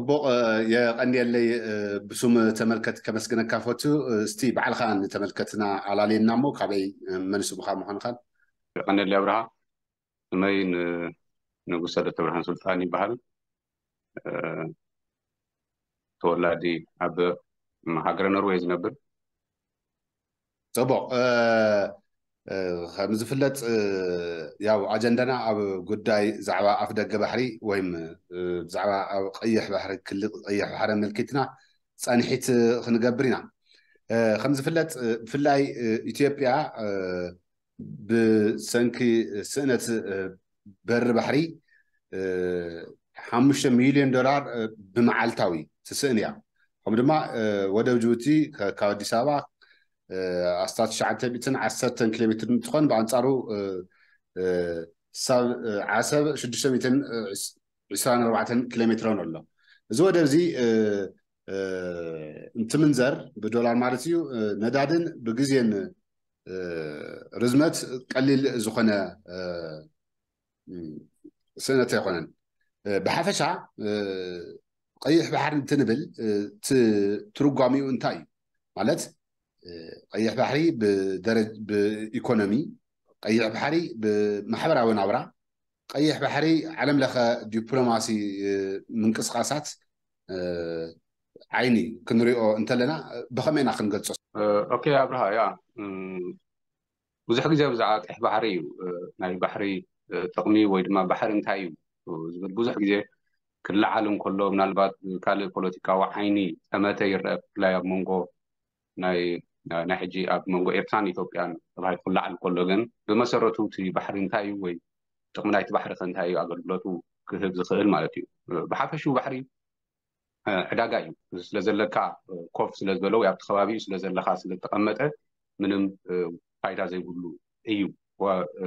ጽቡቕ፣ የቐንየለይ። ብሱም ተመልከት ከመስግነካ ፈቱ። እስቲ ባዕልኻ ንተመልከትና ኣላልየና እሞ ካበይ፣ መን ስምኻ ምዃንኻን። የቐንየለይ ኣብርሃ። ስመይ ንጉሰ ደተብርሃን ሱልጣን ይበሃል። ተወላዲ ኣብ ሃገረ ኖርዌይ ዝነብር። ጽቡቕ። ከም ዝፍለጥ፣ ያው ኣጀንዳና ኣብ ጉዳይ ዛዕባ ኣፍ ደገ ባሕሪ ወይም ብዛዕባ ኣብ ቀይሕ ባሕሪ፣ ክሊ ቀይሕ ባሕሪ ኣመልኪትና ጻንሒት ክንገብር ኢና። ከም ዝፍለጥ፣ ብፍላይ ኢትዮጵያ ብሰንኪ ስእነት በሪ ባሕሪ ሓሙሽተ ሚልዮን ዶላር ብመዓልታዊ ትስእን እያ። ከምኡ ድማ ወደብ ጅቡቲ ካብ ኣዲስ ኣበባ ኣስታት ትሽዓተ ሚእትን ዓሰርተን ኪሎ ሜትር እንትኾን፣ ብኣንጻሩ ሳብ ዓሰብ ሽዱሽተ ሚእትን ዕስራን ኣርባዕተን ኪሎ ሜትሮን ኣሎ። እዚ ወደብ እዚ እንትምንዘር ብዶላር ማለት እዩ፣ ነዳድን ብግዜን ርዝመት ቀሊል ዝኾነ ስእነት ኣይኮነን። ብሓፈሻ ቀይሕ ባሕሪ እንትንብል ትርጓሚኡ እንታይ እዩ? ማለት ቀይሕ ባሕሪ ብኢኮኖሚ፣ ቀይሕ ባሕሪ ብማሕበራዊ ናብራ፣ ቀይሕ ባሕሪ ዓለም ለኸ ዲፕሎማሲ ምንቅስቃሳት ዓይኒ ክንሪኦ እንተለና ብኸመይ ኢና ክንገልጾ? ኦኬ ኣብርሃ፣ ያ ብዙሕ ግዜ ብዛዕባ ቀይሕ ባሕሪ እዩ፣ ናይ ባሕሪ ጥቕሚ ወይ ድማ ባሕሪ እንታይ እዩ ዝብል ብዙሕ ግዜ ክለዓል እንከሎ፣ ምናልባት ብካልእ ፖለቲካዊ ዓይኒ ጠመተ ይረአ፣ ብፍላይ ኣብ መንጎ ናይ ናይ ሕጂ ኣብ መንጎ ኤርትራን ኢትዮጵያን ተባሂሉ ክለዓል ከሎ፣ ግን ብመሰረቱ እቲ ባሕሪ እንታይ እዩ ወይ ጥቕሚ ናይቲ ባሕሪ ከ እንታይ እዩ ኣገልግሎቱ ክህብ ዝኽእል ማለት እዩ። ብሓፈሽኡ ባሕሪ ዕዳጋ እዩ። ስለዘለካ ኮፍ ስለዝበለ ወይ ኣብቲ ከባቢኡ ስለዘለኻ ስለዝተቐመጠ ምንም ፋይዳ ዘይብሉ እዩ፣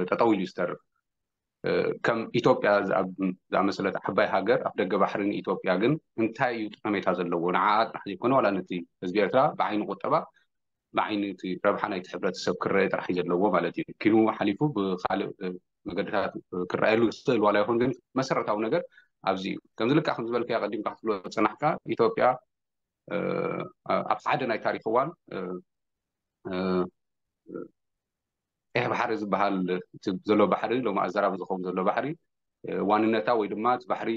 ጠጠው ኢሉ ዝተርፍ። ከም ኢትዮጵያ ዝኣመሰለት ዓባይ ሃገር ኣፍ ደገ ባሕሪ ንኢትዮጵያ ግን እንታይ እዩ ጠቐሜታ ዘለዎ? ንዓኣ ጥራሕ ዘይኮነ ዋላ ነቲ ህዝቢ ኤርትራ ብዓይኒ ቁጠባ ብዓይኒ እቲ ረብሓ ናይቲ ሕብረተሰብ ክረአ ጥራሕ እዩ ዘለዎ ማለት እዩ። ኪኑ ሓሊፉ ብካልእ መገድታት ክረኣየሉ ዝኽእል ዋላ ይኹን፣ ግን መሰረታዊ ነገር ኣብዚ እዩ። ከምዚ ልክዕ ከም ዝበልካዮ ቀዲምካ ክትብሎ ዝጸናሕካ፣ ኢትዮጵያ ኣብ ሓደ ናይ ታሪኽ እዋን ቀይሕ ባሕሪ ዝበሃል እቲ ዘሎ ባሕሪ፣ ሎም ኣዘራርባ ዝኸውን ዘሎ ባሕሪ ዋንነታ ወይ ድማ እቲ ባሕሪ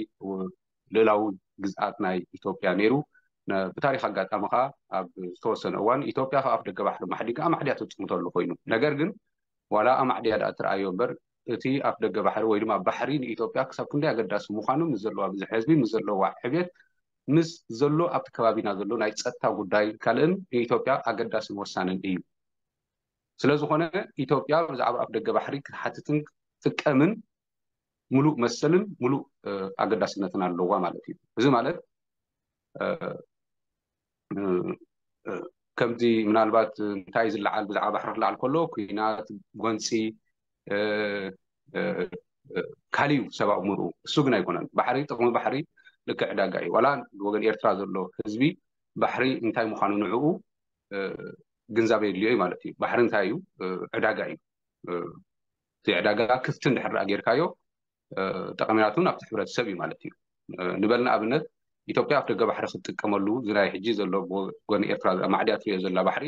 ልእላዊ ግዝኣት ናይ ኢትዮጵያ ነይሩ። ብታሪኽ ኣጋጣሚ ከዓ ኣብ ዝተወሰነ እዋን ኢትዮጵያ ካብ ኣፍ ደገ ባሕሪ ማሕዲጋ ኣማዕድያ ትጥምተሉ ኮይኑ፣ ነገር ግን ዋላ ኣማዕድያ ደኣ ትረኣዮ እምበር፣ እቲ ኣፍ ደገ ባሕሪ ወይ ድማ ባሕሪ ንኢትዮጵያ ክሳብ ክንደይ ኣገዳሲ ምዃኑ ምስ ዘለዋ ብዝሒ ህዝቢ፣ ምስ ዘለዋ ዕብየት፣ ምስ ዘሎ ኣብቲ ከባቢና ዘሎ ናይ ጸጥታ ጉዳይ ካልእን ንኢትዮጵያ ኣገዳስን ወሳንን እዩ። ስለዝኾነ ኢትዮጵያ ብዛዕባ ኣፍ ደገ ባሕሪ ክትሓትትን ክትጥቀምን ሙሉእ መሰልን ሙሉእ ኣገዳስነትን ኣለዋ ማለት እዩ። እዚ ማለት ከምዚ ምናልባት እንታይ ዝለዓል ብዛዕባ ባሕሪ ክለዓል ከሎ፣ ኩናት፣ ጎንፂ፣ ካልዩ ሰብ ኣእምርኡ፣ እሱ ግን ኣይኮነን። ባሕሪ፣ ጥቕሚ ባሕሪ ልክዕ ዕዳጋ እዩ። ዋላ ብወገን ኤርትራ ዘሎ ህዝቢ ባሕሪ እንታይ ምዃኑ ንዕኡ ግንዛበ የድልዮ እዩ ማለት እዩ። ባሕሪ እንታይ እዩ? ዕዳጋ እዩ። እቲ ዕዳጋ ክፍቲ እንድሕር ደኣ ጌርካዮ፣ ጠቐሜታቱ ናብቲ ሕብረተሰብ እዩ ማለት እዩ። ንበል ንኣብነት፣ ኢትዮጵያ ኣፍ ደገ ባሕሪ ክትጥቀመሉ፣ እዚ ናይ ሕጂ ዘሎ ብጎኒ ኤርትራ ማዕድያ ትሪኦ ዘላ ባሕሪ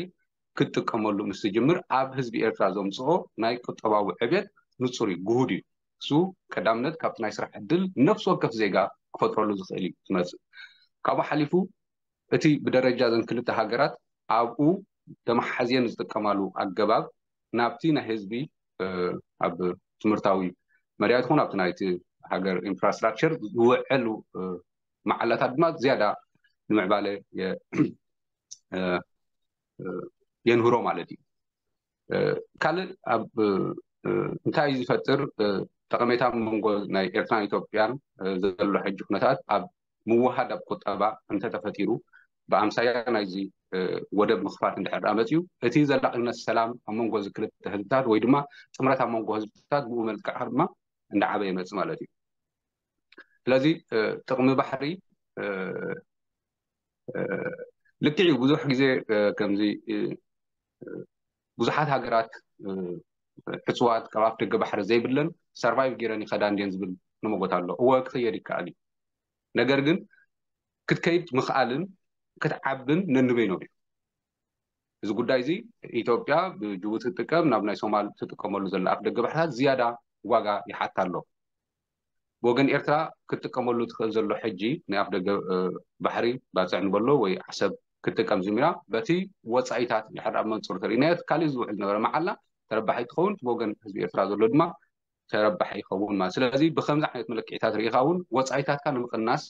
ክትጥቀመሉ ምስ ትጅምር፣ ኣብ ህዝቢ ኤርትራ ዘምጽኦ ናይ ቁጠባዊ ዕብየት ንጹር እዩ፣ ግሁድ እዩ። እሱ ቀዳምነት ካብቲ ናይ ስራሕ ዕድል ነፍሲ ወከፍ ዜጋ ክፈጥረሉ ዝኽእል እዩ ዝመጽእ። ካብኡ ሓሊፉ እቲ ብደረጃ ዘን ክልተ ሃገራት ኣብኡ ተመሓዝየን ዝጥቀማሉ ኣገባብ ናብቲ ናይ ህዝቢ ኣብ ትምህርታዊ መዳያት ይኹን ኣብቲ ናይቲ ሃገር ኢንፍራስትራክቸር ዝውዕሉ መዓላታት ድማ ዝያዳ ንምዕባለ የንህሮ ማለት እዩ። ካልእ ኣብ እንታይ ዝፈጥር ጠቐሜታ መንጎ ናይ ኤርትራን ኢትዮጵያን ዘሎ ሕጂ ኩነታት ኣብ ምውሃድ ኣብ ቁጠባ እንተተፈጢሩ፣ ብኣምሳያ ናይዚ ወደብ ምኽፋት እንድሕር ደኣ መጺኡ፣ እቲ ዘላቒነት ሰላም ኣብ መንጎ እዚ ክልተ ህዝብታት ወይ ድማ ጥምረት ኣብ መንጎ ህዝብታት ብኡ መልክዕ ድማ እንዳዓበየ ይመጽእ ማለት እዩ። ስለዚ ጥቕሚ ባሕሪ ልክዕ እዩ። ብዙሕ ግዜ ከምዚ ብዙሓት ሃገራት ሕጽዋት ካብ ኣፍ ደገ ባሕሪ ዘይብለን ሰርቫይቭ ጌረን ይኸዳ እንድየን ዝብል ንመጎት ኣሎ። እወ ክኽየድ ይከኣል እዩ። ነገር ግን ክትከይድ ምኽኣልን ክትዓብን ነንበይኖም እዩ። እዚ ጉዳይ እዚ ኢትዮጵያ ብጅቡቲ ትጥቀም ናብ ናይ ሶማል ትጥቀመሉ ዘላ ኣፍ ደገ ባሕርታት ዝያዳ ዋጋ ይሓታ ኣሎ። ብወገን ኤርትራ ክትጥቀመሉ ትኽእል ዘሎ ሕጂ ናይ ኣፍ ደገ ባሕሪ ባፅዕ ንበሎ ወይ ዓሰብ ክትጥቀም ዝሚራ በቲ ወፃኢታት ድሕር ኣብ መንፅር ተርኢ ናይ ካሊእ ዝውዕል ዝነበረ መዓላ ተረባሒ ትኸውን፣ ብወገን ህዝቢ ኤርትራ ዘሎ ድማ ተረባሒ ይኸውን ማለት። ስለዚ ብከምዚ ዓይነት መለክዒታት ርኢኻ እውን ወፃኢታትካ ንምቕናስ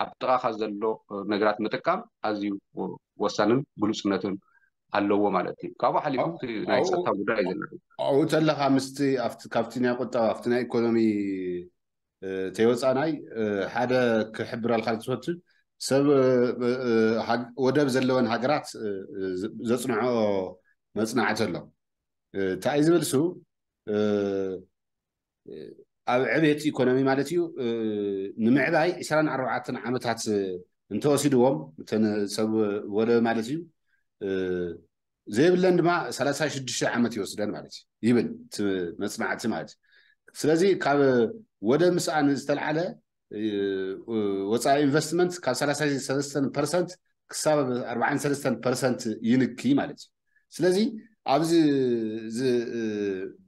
ኣብ ጥቓኻ ዘሎ ነገራት ምጥቃም ኣዝዩ ወሳንን ብሉፅነትን ኣለዎ ማለት እዩ። ካብኡ ሓሊፉ ናይ ፀጥታ ጉዳይ እዩ ዘሎ። ኣብኡ ተለካ ምስቲ ካብቲ ናይ ቁጠባ ኣብቲ ናይ ኢኮኖሚ ተይወፃናይ ሓደ ክሕብረልካ ዝፈቱ ሰብ ወደብ ዘለወን ሃገራት ዘፅንዖ መፅናዕቲ ኣሎ። እንታይ እዩ ዝብል እሱ ኣብ ዕቤት ኢኮኖሚ ማለት እዩ ንምዕባይ ዕስራን ኣርባዕተን ዓመታት እንተወሲድዎም እተን ሰብ ወደብ ማለት እዩ ዘይብለን ድማ ሰላሳ ሽዱሽተ ዓመት ይወስደን ማለት እዩ ይብል መፅናዕቲ ማለት እዩ። ስለዚ ካብ ወደብ ምስኣን ዝተልዓለ ወፃኢ ኢንቨስትመንት ካብ ሰላሳ ሰለስተን ፐርሰንት ክሳብ ኣርባዓን ሰለስተን ፐርሰንት ይንኪ ማለት እዩ። ስለዚ ኣብዚ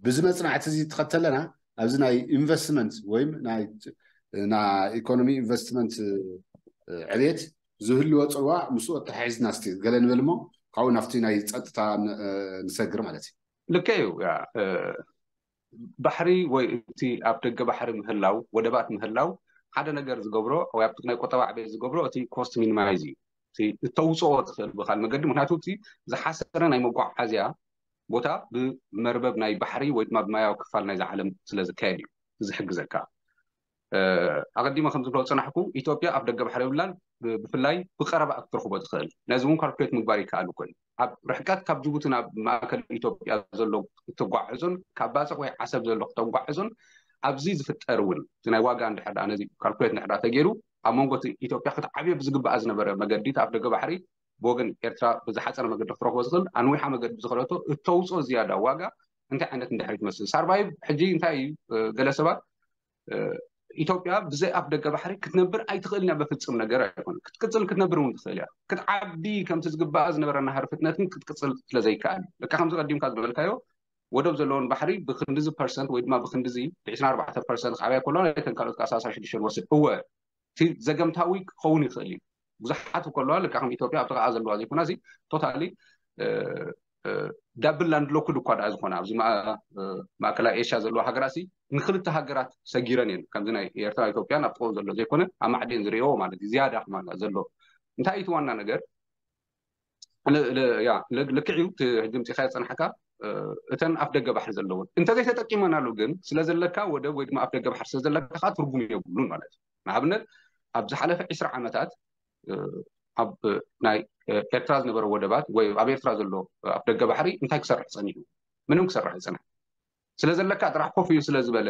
ብዚ መፅናዕቲ እዚ ተኸተለና ኣብዚ ናይ ኢንቨስትመንት ወይም ናይ ኢኮኖሚ ኢንቨስትመንት ዕቤት ዝህልዎ ፅልዋ ምስኡ ኣተሓሒዝና ስ ገለ ንብል እሞ ካብኡ ናብቲ ናይ ፀጥታ ንሰግር ማለት እዩ። ልክዕ እዩ። ባሕሪ ወይ እቲ ኣብ ደገ ባሕሪ ምህላው ወደባት ምህላው ሓደ ነገር ዝገብሮ ወይ ኣብቲ ናይ ቁጠባ ዕቤት ዝገብሮ እቲ ኮስት ሚኒማይዝ እዩ። እተውፅኦ ትኽእል ብካል መገዲ ምክንያቱ እቲ ዝሓሰረ ናይ መጓዓዝያ ቦታ ብመርበብ ናይ ባሕሪ ወይ ድማ ብማያዊ ክፋል ናይዚ ዓለም ስለ ዝካየድ እዩ ዝሕግዘካ። ኣቐዲመ ከም ዝብሎ ዝፅናሕኩ ኢትዮጵያ ኣብ ደገ ባሕሪ የብላን። ብፍላይ ብቀረባ ክትረኽቦ ትኽእል ነዚ እውን ካልኩሌት ምግባር ይከኣል ኮይኑ ኣብ ርሕቀት ካብ ጅቡቲ ናብ ማእከል ኢትዮጵያ ዘሎ ክተጓዕዞን ካብ ባፅዕ ወይ ዓሰብ ዘሎ ክተጓዕዞን ኣብዚ ዝፍጠር እውን እቲ ናይ ዋጋ እንድሕር ነዚ ካልኩሌት እንድሕር ተገይሩ ኣብ መንጎ ኢትዮጵያ ክትዓብዮ ብዝግባኣ ዝነበረ መገዲ ኣብ ደገ ባሕሪ ብወገን ኤርትራ ብዝሓፀረ መገዲ ክትረኽቦ ዝኽእል ኣንዊሓ መገዲ ዝኸደቶ እተውፅኦ ዝያዳ ዋጋ እንታይ ዓይነት እንድሕር ትመስል ሳርቫይቭ ሕጂ እንታይ እዩ ገለ ሰባት ኢትዮጵያ ብዘይ ኣፍ ደገ ባሕሪ ክትነብር ኣይትኽእልን እያ በፍፅም ነገር ኣይኮነ ክትቅፅል ክትነብር እውን ትኽእል እያ ክትዓቢ ከምቲ ዝግባኣ ዝነበረ ናሃር ፍጥነትን ክትቅፅል ስለዘይከኣል በቃ ከምዚ ቀዲምካ ዝበልካዮ ወደብ ዘለዎን ባሕሪ ብክንድዚ ፐርሰንት ወይ ድማ ብክንድዚ ብዕስራን ኣርባዕተን ፐርሰንት ክዓብያ ከሎ ናይተን ካልኦት ከኣ ሰላሳ ሽዱሽተ ወስድ እወ እቲ ዘገምታዊ ክኸውን ይኽእል እዩ ብዙሓት ከለዋ ልካ ከም ኢትዮጵያ ኣብ ጥቃኣ ዘለዋ ዘይኮና እዚ ቶታሊ ዳብል ላንድ ሎክድ እኳ ደኣ ዝኾነ ኣብዚ ማእከላይ ኤሽያ ዘለዋ ሃገራት ንክልተ ሃገራት ሰጊረን እየን ከምዚ ናይ ኤርትራ ኢትዮጵያ ናብ ጥቅኡ ዘሎ ዘይኮነ ኣብ ማዕድን ዝርእዎ ማለት እዩ ዝያዳ ክማና ዘሎ እንታይ እቲ ዋና ነገር ልክዕ እዩ ሕጂ ምፅኻዮ ፀናሕካ እተን ኣፍ ደገ ባሕሪ ዘለውን እንተዘይተጠቂመናሉ ግን ስለዘለካ ወደብ ወይ ድማ ኣፍ ደገ ባሕሪ ስለዘለካ ከዓ ትርጉም የብሉን ማለት እዩ ንኣብነት ኣብ ዝሓለፈ ዕስራ ዓመታት ኣብ ናይ ኤርትራ ዝነበረ ወደባት ወይ ኣብ ኤርትራ ዘሎ ኣፍ ደገ ባሕሪ እንታይ ክሰርሕ ፀኒሑ ምንም ክሰርሕ ኣይፀንሐ ስለዘለካ ጥራሕ ኮፍ እዩ ስለዝበለ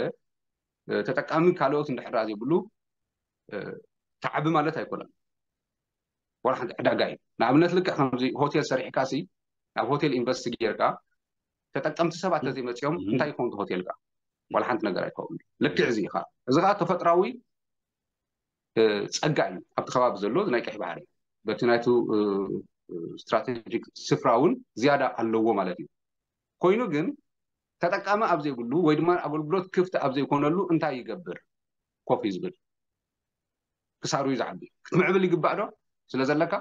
ተጠቃሚ ካልኦት እንድሕራ ዘይብሉ ተዓቢ ማለት ኣይኮነን ዋላ ሓንቲ ዕዳጋ እዩ ንኣብነት ልክዕ ከምዚ ሆቴል ሰሪሕካ ሲ ናብ ሆቴል ኢንቨስት ጌርካ ተጠቀምቲ ሰባት ተዘይመፅኦም እንታይ ይኸውን ሆቴልካ ዋላ ሓንቲ ነገር ኣይከውን ልክዕ እዚ ኢኻ እዚ ከዓ ተፈጥራዊ ፀጋ እዩ ኣብቲ ከባቢ ዘሎ ናይ ቀይ ባህሪ በቲ ናይቱ ስትራቴጂክ ስፍራ እውን ዝያዳ ኣለዎ ማለት እዩ ኮይኑ ግን ተጠቃሚ ኣብ ዘይብሉ ወይ ድማ ኣገልግሎት ክፍቲ ኣብ ዘይኮነሉ እንታይ ይገብር ኮፍ እዩ ዝብል ክሳሩ እዩ ዝዓቢ ክትምዕብል ይግባእ ዶ ስለ ዘለካ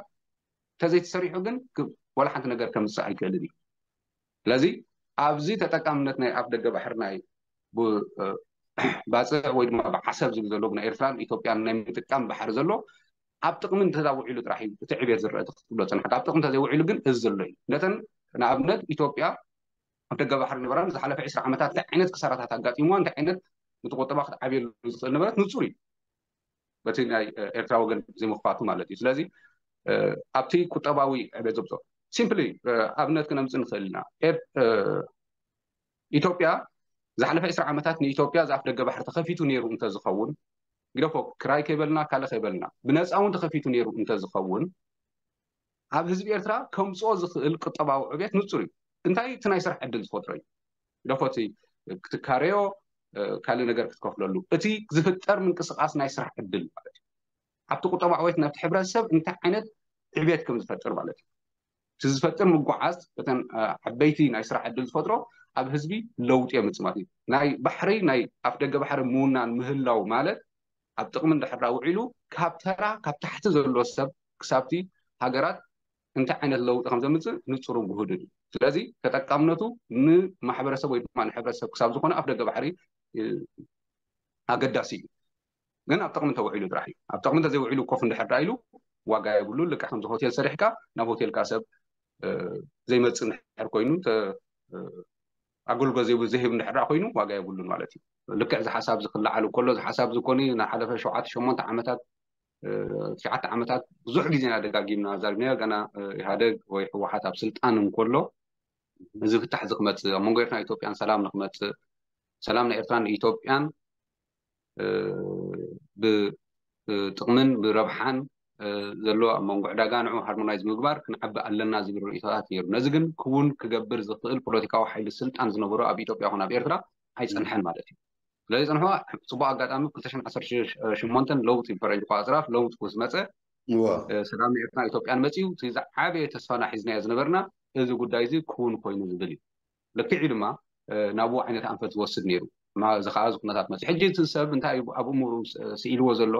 ተዘይተሰሪሑ ግን ዋላ ሓንቲ ነገር ከምፅእ ኣይክእልን እዩ ስለዚ ኣብዚ ተጠቃምነት ናይ ኣፍ ደገ ባሕሪ ናይ ባፅዕ ወይ ድማ ብዓሰብ ዝብል ዘሎ ናይ ኤርትራን ኢትዮጵያን ናይ ምጥቃም ባሕሪ ዘሎ ኣብ ጥቕሚ እንተውዒሉ ጥራሕ እዩ እቲ ዕቤት ዝረአ ክትብሎ ፀንሐካ ኣብ ጥቕሚ እንተዘይውዒሉ ግን እዚ ዘሎ እዩ ነተን ንኣብነት ኢትዮጵያ ኣብ ደገ ባሕሪ ነበራ ዝሓለፈ ዕስራ ዓመታት እንታይ ዓይነት ክሳራታት ኣጋጢምዋ እንታይ ዓይነት ንትቆጠባ ክትዓብየሉ ዝኽእል ነበረት ንፁር እዩ በቲ ናይ ኤርትራ ወገን ዘይምኽፋቱ ማለት እዩ ስለዚ ኣብቲ ቁጠባዊ ዕቤት ዘብፅኦ ሲምፕሊ ኣብነት ክነምፅእ ንኽእል ኢና ኢትዮጵያ ዝሓለፈ ዕስራ ዓመታት ንኢትዮጵያ ዝኣፍ ደገ ባሕሪ ተኸፊቱ ነይሩ እንተዝኸውን ግደፎ ክራይ ከይበልና ካልእ ከይበልና ብነፃ እውን ተኸፊቱ ነይሩ እንተዝኸውን ኣብ ህዝቢ ኤርትራ ከምፅኦ ዝኽእል ቁጠባዊ ዕቤት ንፁር እዩ እንታይ እቲ ናይ ስራሕ ዕድል ዝፈጥሮ እዩ ግደፎ እቲ ክትካረዮ ካልእ ነገር ክትከፍለሉ እቲ ዝፍጠር ምንቅስቃስ ናይ ስራሕ ዕድል ማለት እዩ ኣብቲ ቁጠባ ዕቤት ናብቲ ሕብረተሰብ እንታይ ዓይነት ዕቤት ከም ዝፈጥር ማለት እዩ። እቲ ዝፈጥር ምጉዓዝ እተን ዓበይቲ ናይ ስራሕ ዕድል ዝፈጥሮ ኣብ ህዝቢ ለውጢ የምፅእ ማለት እዩ። ናይ ባሕሪ ናይ ኣፍ ደገ ባሕሪ ምውናን ምህላው ማለት ኣብ ጥቕሚ እንድሕር ውዒሉ ካብ ተራ ካብ ታሕቲ ዘሎ ሰብ ክሳብቲ ሃገራት እንታይ ዓይነት ለውጢ ከም ዘምፅእ ንፁርን ግሁድን እዩ። ስለዚ ተጠቃምነቱ ንማሕበረሰብ ወይ ድማ ንሕብረተሰብ ክሳብ ዝኾነ ኣፍ ደገ ባሕሪ ኣገዳሲ እዩ። ግን ኣብ ጥቕሚ እንተውዒሉ ጥራሕ እዩ። ኣብ ጥቕሚ እንተዘይውዒሉ ኮፍ እንድሕር ኢሉ ዋጋ የብሉ። ልክዕ ከምዚ ሆቴል ሰሪሕካ ናብ ሆቴልካ ሰብ ዘይመፅእ እንድሕር ኮይኑ ኣገልግሎት ዘይህብ እንድሕር ኮይኑ ዋጋ የብሉን ማለት እዩ። ልክዕ እዚ ሓሳብ እዚ ክለዓል እንከሎ እዚ ሓሳብ እዚ ኮኒ ንሓለፈ ሸውዓተ ሸሞንተ ዓመታት ትሽዓተ ዓመታት ብዙሕ ግዜ ኢና ደጋጊምና ዛሪብናዮ። ገና ኢህኣደግ ወይ ህወሓት ኣብ ስልጣን እንከሎ እዚ ፍታሕ እዚ ክመፅእ ኣብ መንጎ ኤርትራን ኢትዮጵያን ሰላም ንክመፅእ ሰላም ንኤርትራን ኢትዮጵያን ብጥቕምን ብረብሓን ዘሎ ኣብ መንጎ ዕዳጋ ንዑ ሃርሞናይዝ ምግባር ክንዓቢ ኣለና ዝብል ርእይቶታት ነይሩ። ነዚ ግን ክውን ክገብር ዝኽእል ፖለቲካዊ ሓይሊ ስልጣን ዝነበሮ ኣብ ኢትዮጵያ ኹን ኣብ ኤርትራ ኣይጸንሐን ማለት እዩ። ስለዚ ጸንሖ ጽቡቕ ኣጋጣሚ ክልተ ሽሕን ዓሰርተ ሸሞንተን ለውጢ ፈረንጅ ኣቆጻጽራ ለውጢ ምስ መጸ ሰላም ንኤርትራ ኢትዮጵያን መጺኡ እቲ ዝዓበየ ተስፋና ሒዝናዮ ዝነበርና እዚ ጉዳይ እዚ ክውን ኮይኑ ዝብል እዩ። ልክዕ እዩ ድማ ናብኡ ዓይነት ኣንፈት ዝወስድ ነይሩ። እዚ ከዓ እዚ ኩነታት መፅእ። ሕጂ እቲ ሰብ እንታይ ኣብ እምሩ ስኢልዎ ዘሎ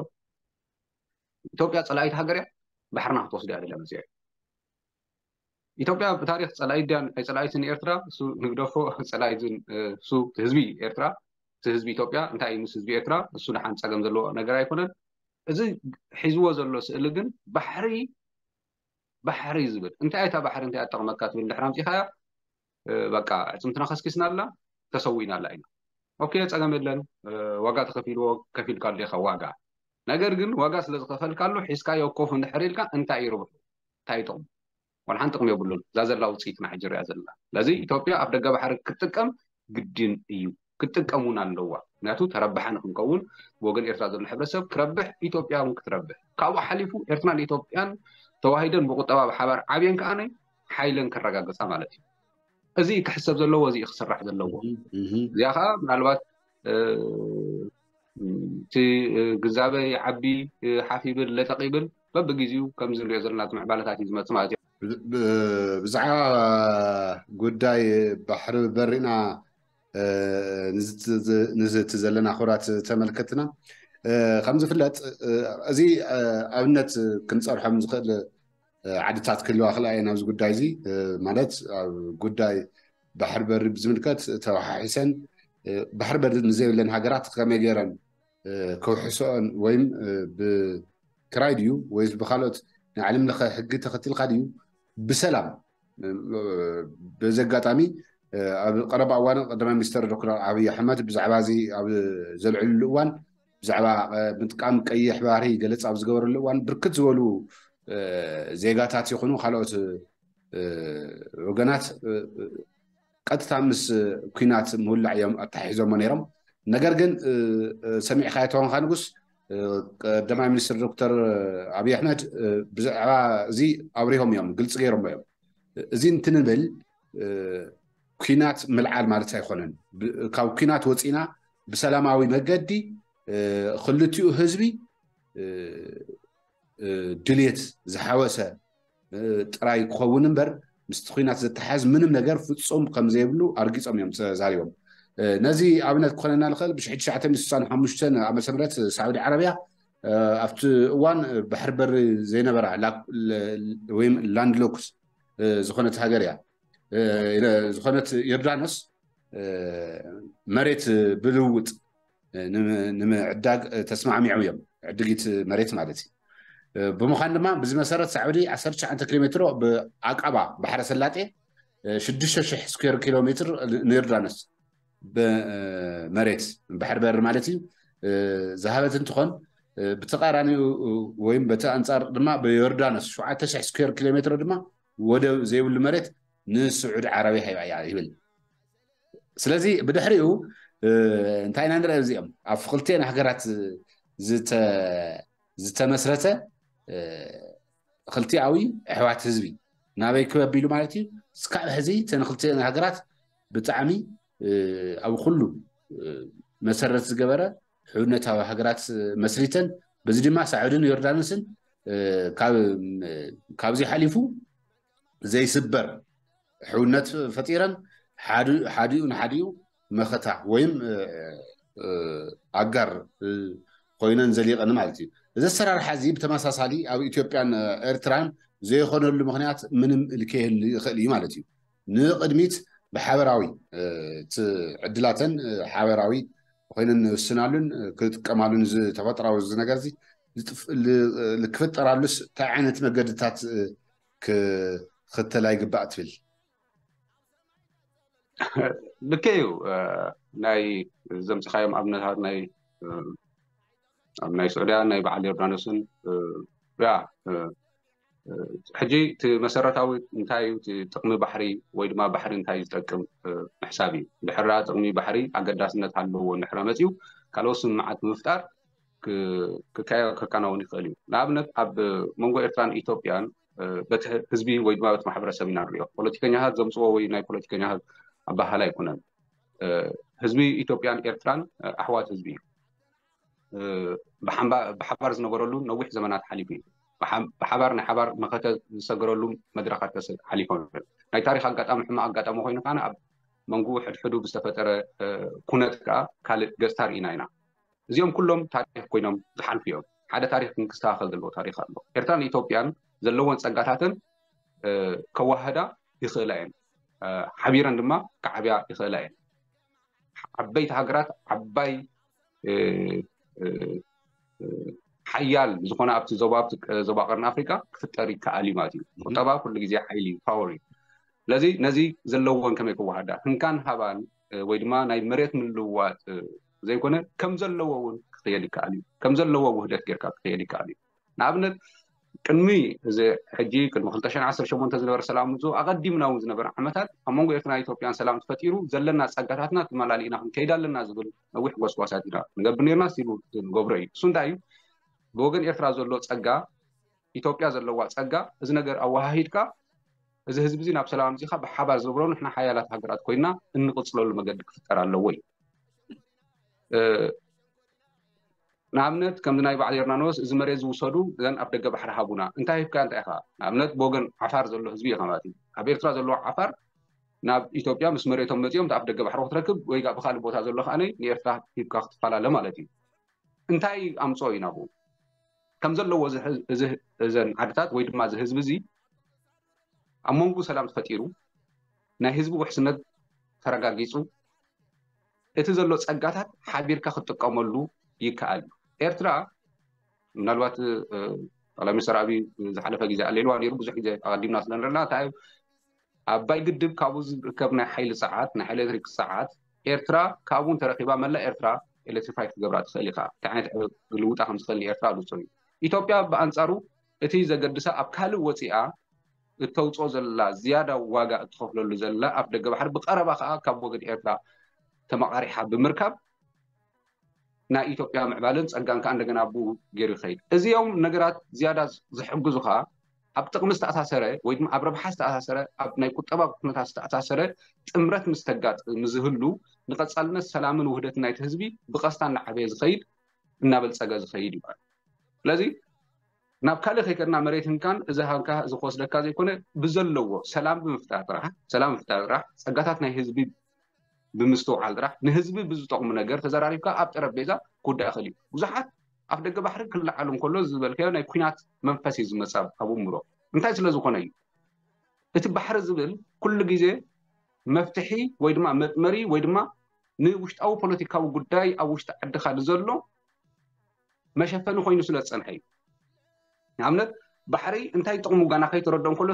ኢትዮጵያ ፀላኢት ሃገር እያ፣ ባሕርና ክትወስድ እያ ደላ መፅያ። ኢትዮጵያ ብታሪክ ፀላኢት ድያ ኣይፀላኢትን ኤርትራ እሱ ንግደፎ። ፀላኢትን እሱ ህዝቢ ኤርትራ እቲ ህዝቢ ኢትዮጵያ እንታይ እዩ ምስ ህዝቢ ኤርትራ እሱ ደሓን ፀገም ዘለዎ ነገር ኣይኮነን። እዚ ሒዝዎ ዘሎ ስእሊ ግን ባሕሪ ባሕሪ ዝብል እንታይ እታ ባሕሪ እንታይ ኣጠቕመካ ትብል ድሕር ኣምፂኻያ በቃ ዕፅምትና ከስኪስና ኣላ ተሰዊእና ኣላ ኢና። ኦኬ ፀገም የለን። ዋጋ ተከፊልዎ ከፊልካ ኣዴካ ዋጋ ነገር ግን ዋጋ ስለ ዝኸፈልካሉ ሒዝካዮ ኮፍ እንድሕር ኢልካ እንታይ እዩ ርብሑ? እንታይ እዩ ጥቕሙ? ዋላ ሓንቲ ጥቕሚ የብሉን። እዛ ዘላ ውፅኢትና ሕጂ ሪኣ ዘለና ስለዚ ኢትዮጵያ ኣብ ደገ ባሕሪ ክትጥቀም ግድን እዩ። ክትጥቀም እውን ኣለዋ። ምክንያቱ ተረባሒ ንክንከውን ብወገን ኤርትራ ዘሎ ሕብረተሰብ ክረብሕ ኢትዮጵያ እውን ክትረብሕ ካብኡ ሓሊፉ ኤርትራን ኢትዮጵያን ተዋሂደን ብቁጠባ ብሓባር ዓብየን ከዓነ ሓይለን ከረጋግፃ ማለት እዩ። እዚ ክሕሰብ ዘለዎ እዚ ክስራሕ ዘለዎ እዚኣ ከዓ ምናልባት እቲ ግንዛበ ይዓቢ ሓፍ ይብል ለጠቕ ይብል በብግዜኡ ከምዚ ንሪኦ ዘለና ምዕባለታት እዩ ዝመፅእ ማለት እዩ። ብዛዕባ ጉዳይ ባሕሪ በሪና ንዝቲ ዘለና ክቡራት ተመልከትና ከም ዝፍለጥ እዚ ኣብነት ክንፀርሖም ዝኽእል ዓድታት ክህልዋ ክልኣ እየን ኣብዚ ጉዳይ እዚ ማለት ኣብ ጉዳይ ባሕሪ በሪ ብዝምልከት ተወሓሒሰን ባሕሪ በሪ ንዘይብለን ሃገራት ከመይ ገይረን ከውሕሰኦን ወይም ብክራይ ድዩ ወይስ ብካልኦት ናይ ዓለም ለኸ ሕጊ ተኸቲልካ ድዩ ብሰላም በዚ ኣጋጣሚ ኣብ ቀረባ እዋን ቀዳማይ ሚኒስትር ዶክተር ኣብይ ኣሕመድ ብዛዕባ እዚ ኣብ ዘልዕልሉ እዋን ብዛዕባ ምጥቃም ቀይሕ ባህሪ ገለፃ ኣብ ዝገበረሉ እዋን ብርክት ዝበሉ ዜጋታት ይኹኑ ካልኦት ወገናት ቀጥታ ምስ ኩናት ምውላዕ እዮም ኣተሓሒዞሞ ነይሮም። ነገር ግን ሰሚዕካ ተኾንካ ንጉስ ቀዳማይ ሚኒስትር ዶክተር ኣብይ ኣሕመድ ብዛዕባ እዚ ኣብሪሆም እዮም፣ ግልፂ ገይሮሞ እዮም። እዚ እንትንብል ኩናት ምልዓል ማለት ኣይኮነን። ካብ ኩናት ወፂና ብሰላማዊ መገዲ ክልቲኡ ህዝቢ ድልየት ዝሓወሰ ጥራይ ክኸውን እምበር ምስቲ ኩናት ዘተሓዝ ምንም ነገር ፍፁም ከም ዘይብሉ ኣርጊፆም እዮም ተዛሪቦም። ነዚ ኣብነት ክኾነና ዝኽእል ብ ሽሕን ትሽዓተ ሚእትን ስሳን ሓሙሽተን ዓመተ ምህረት ሳዑዲ ዓረብያ ኣብቲ እዋን ባሕሪ በሪ ዘይነበራ ወይም ላንድ ሎክስ ዝኾነት ሃገር እያ። ዝኾነት ዮርዳኖስ መሬት ብልውውጥ ንምዕዳግ ተስማዕሚዖም እዮም። ዕድጊት መሬት ማለት እዩ። ብምዃን ድማ ብዚ መሰረት ሳዑዲ ዓሰርተ ትሽዓተ ኪሎ ሜትሮ ብዓቀባ ባሕረ ሰላጤ ሽዱሽተ ሽሕ ስኩዌር ኪሎ ሜትር ንዮርዳኖስ መሬት ባሕሪ በሪ ማለት እዩ ዝሃበት እንትኾን ብተቃራኒኡ ወይም በቲ ኣንፃር ድማ ብዮርዳኖስ ሸውዓተ ሽሕ ስኩዌር ኪሎ ሜትሮ ድማ ወደብ ዘይብሉ መሬት ንስዑድ ዓረብያ ሂባ እያ ይብል። ስለዚ ብድሕሪኡ እንታይ ኢና ንርኢ እዚኦም ኣብ ክልቲኤን ሃገራት ዝተመስረተ ክልቲኣዊ ኣሕዋት ህዝቢ ናበይ ክበብ ኢሉ ማለት እዩ። እስካብ ሕዚ እተን ክልቲኤን ሃገራት ብጣዕሚ ኣብ ኩሉ መሰረት ዝገበረ ሕውነታዊ ሃገራት መስሪተን በዚ ድማ ሳዑድን ዮርዳኖስን ካብዚ ሓሊፉ ዘይስበር ሕውነት ፈጢረን ሓዲኡ ንሓዲኡ መኸታ ወይም ኣጋር ኮይነን ዘሊቐን ማለት እዩ። እዚ ኣሰራርሓ እዚ ብተመሳሳሊ ኣብ ኢትዮጵያን ኤርትራን ዘይኾነሉ ምኽንያት ምንም ልክየሉ ይኽእል እዩ ማለት እዩ። ንቕድሚት ብሓበራዊ ዕድላተን ሓበራዊ ኮይነን ንውስናሉን ክጥቀማሉን ተፈጥራዊ እዚ ነገር ክፍጠራሉስ እንታይ ዓይነት መገድታት ክኽተላ ይግባእ ትብል? ልክ እዩ። ናይ ዘምፅኻዮም ኣብነታት ናይ ኣብ ናይ ስዑድያ ናይ በዓል ዮርዳኖስን ያ ሕጂ እቲ መሰረታዊ እንታይ እዩ ጥቕሚ ባሕሪ ወይ ድማ ባሕሪ እንታይ ዝጠቅም ምሕሳብ እዩ። ድሕራ ጥቕሚ ባሕሪ ኣገዳስነት ኣለዎ እንድሕራ መፅዩ ካልኦት ስምምዓት ንምፍጣር ከከናውን ይኽእል እዩ። ንኣብነት ኣብ መንጎ ኤርትራን ኢትዮጵያን በቲ ህዝቢ ወይ ድማ በቲ ማሕበረሰብ ኢና ንሪኦ። ፖለቲከኛታት ዘምፅዎ ወይ ናይ ፖለቲከኛታት ኣባህላ ኣይኮነን። ህዝቢ ኢትዮጵያን ኤርትራን ኣሕዋት ህዝቢ እዩ። ብሓባር ዝነበረሉ ነዊሕ ዘመናት ሓሊፉ እዩ። ብሓባር ናይ ሓባር መኸተ ዝሰገረሉ መድረኻት ሓሊፎም እዮም። ናይ ታሪክ ኣጋጣሚ ሕማቅ ኣጋጣሚ ኮይኑ ከዓ ኣብ መንጉ ሕድሕዱ ብዝተፈጠረ ኩነት ከዓ ካልእ ገፅታ ርኢና ኢና። እዚኦም ኩሎም ታሪክ ኮይኖም ዝሓልፉ እዮም። ሓደ ታሪክ ግን ክስተካከል ዘለዎ ታሪክ ኣሎ። ኤርትራን ኢትዮጵያን ዘለወን ፀጋታተን ከዋህዳ ይኽእላ እየን። ሓቢረን ድማ ክዓብያ ይኽእላ እየን። ዓበይቲ ሃገራት ዓባይ ሓያል ዝኾነ ኣብቲ ዞባ ኣብቲ ዞባ ቀርኒ ኣፍሪካ ክፍጠር ይከኣል እዩ ማለት እዩ። ቁጠባ ኩሉ ግዜ ሓይሊ እዩ፣ ፓወር እዩ። ስለዚ ነዚ ዘለወን ከመይ ክወሃዳ ህንካን ሃባን ወይ ድማ ናይ መሬት ምልውዋጥ ዘይኮነ ከም ዘለዎ እውን ክኽየድ ይከኣል እዩ። ከም ዘለዎ ውህደት ጌርካ ክኽየድ ይከኣል እዩ። ንኣብነት ቅድሚ እዚ ሕጂ ቅድሚ ክልተ ሽሕን ዓሰርተ ሸሞንተ ዝነበረ ሰላም ምፅኡ ኣቐዲምና እውን ዝነበረ ዓመታት ኣብ መንጎ ኤርትራን ኢትዮጵያን ሰላም ተፈጢሩ ዘለና ፀጋታትና ትመላሊእና ክንከይድ ኣለና ዝብል ነዊሕ ጎስጓሳት ኢና ንገብር ነርና ሲሉ ንገብሮ እዩ። እሱ እንታይ እዩ? ብወገን ኤርትራ ዘሎ ፀጋ ኢትዮጵያ ዘለዋ ፀጋ እዚ ነገር ኣወሃሂድካ እዚ ህዝቢ እዚ ናብ ሰላም ኣምፂኻ ብሓባር ዝብሮ ንሕና ሓያላት ሃገራት ኮይና እንቕፅለሉ መገዲ ክፍጠር ኣለዎ እዩ። ንኣብነት ከምዚ ናይ በዓል ዮርዳኖስ እዚ መሬት ዝውሰዱ ዘን ኣብ ደገ ባሕሪ ሃቡና እንታይ ሂብካ እንታይ ኢኻ ንኣብነት ብወገን ዓፋር ዘሎ ህዝቢ ኢኻ ማለት እዩ። ኣብ ኤርትራ ዘለዎ ዓፋር ናብ ኢትዮጵያ ምስ መሬቶም መፂኦም ኣብ ደገ ባሕሪ ክትረክብ ወይ ብካልእ ቦታ ዘሎ ከዓነ ንኤርትራ ሂብካ ክትፈላለ ማለት እዩ። እንታይ ኣምፅኦ እዩ ናብኡ ከም ዘለዎ እዘን ዓድታት ወይ ድማ እዚ ህዝቢ እዚ ኣብ መንጎ ሰላም ተፈጢሩ ናይ ህዝቢ ውሕስነት ተረጋጊፁ እቲ ዘሎ ፀጋታት ሓቢርካ ክትጥቀመሉ ይከኣል እዩ። ኤርትራ ምናልባት ጠቅላይ ሚኒስትር ኣብይ ዝሓለፈ ግዜ ኣለልዋ ነይሩ ብዙሕ ግዜ ኣቀዲምና ስለንረና እንታይ ኣባይ ግድብ ካብኡ ዝርከብ ናይ ሓይሊ ሰዓት ናይ ኤሌክትሪክ ሰዓት ኤርትራ ካብኡ እንተረኪባ መላእ ኤርትራ ኤሌክትሪፋይ ክትገብራ ትኽእል ኢኻ። እንታይ ዓይነት ልውጣ ከም ዝኽእል ንኤርትራ ግልፁ እዩ። ኢትዮጵያ ብኣንፃሩ እቲ ዘገድሳ ኣብ ካልእ ወፂኣ እተውፅኦ ዘላ ዝያዳ ዋጋ እትኸፍለሉ ዘላ ኣፍ ደገ ባሕሪ ብቐረባ ከዓ ካብ ወገን ኤርትራ ተመቓሪሓ ብምርካብ ናይ ኢትዮጵያ ምዕባለን ፀጋን ከዓ እንደገና ኣብኡ ገይሩ ይኸይድ። እዚኦም ነገራት ዝያዳ ዝሕግዙ ከዓ ኣብ ጥቕሚ ዝተኣሳሰረ ወይ ድማ ኣብ ረብሓ ዝተኣሳሰረ ኣብ ናይ ቁጠባ ኩነታት ዝተኣሳሰረ ጥምረት ምስ ተጋጥ ምስ ዝህሉ ንቐፃልነት ሰላምን ውህደትን ናይቲ ህዝቢ ብቐስታ እናዓበየ ዝኸይድ እናበልፀገ ዝኸይድ ይበሃል። ስለዚ ናብ ካልእ ከይከድና መሬት ህንካን እዚ ሃንካ እዚ ክወስደካ ዘይኮነ ብዘለዎ ሰላም ብምፍጣር ጥራሕ ሰላም ምፍጣር ጥራሕ ፀጋታት ናይ ህዝቢ ብምስትውዓል ጥራሕ ንህዝቢ ብዝጠቕሙ ነገር ተዘራሪብካ ኣብ ጠረጴዛ ክውዳእ ይኽእል እዩ። ብዙሓት ኣፍ ደገ ባሕሪ ክለዓሉ እንከሎ ዝበልካዮ ናይ ኩናት መንፈስ እዩ ዝመፅእ ኣብ ኣእምሮ። እንታይ ስለ ዝኾነ እዩ? እቲ ባሕሪ ዝብል ኩሉ ግዜ መፍትሒ ወይ ድማ መጥመሪ ወይ ድማ ንውሽጣዊ ፖለቲካዊ ጉዳይ ኣብ ውሽጢ ዓድኻ ንዘሎ መሸፈኒ ኮይኑ ስለ ዝፀንሐ እዩ። ንኣብነት ባሕሪ እንታይ ጥቕሙ ጋና ከይተረድኦ እንከሎ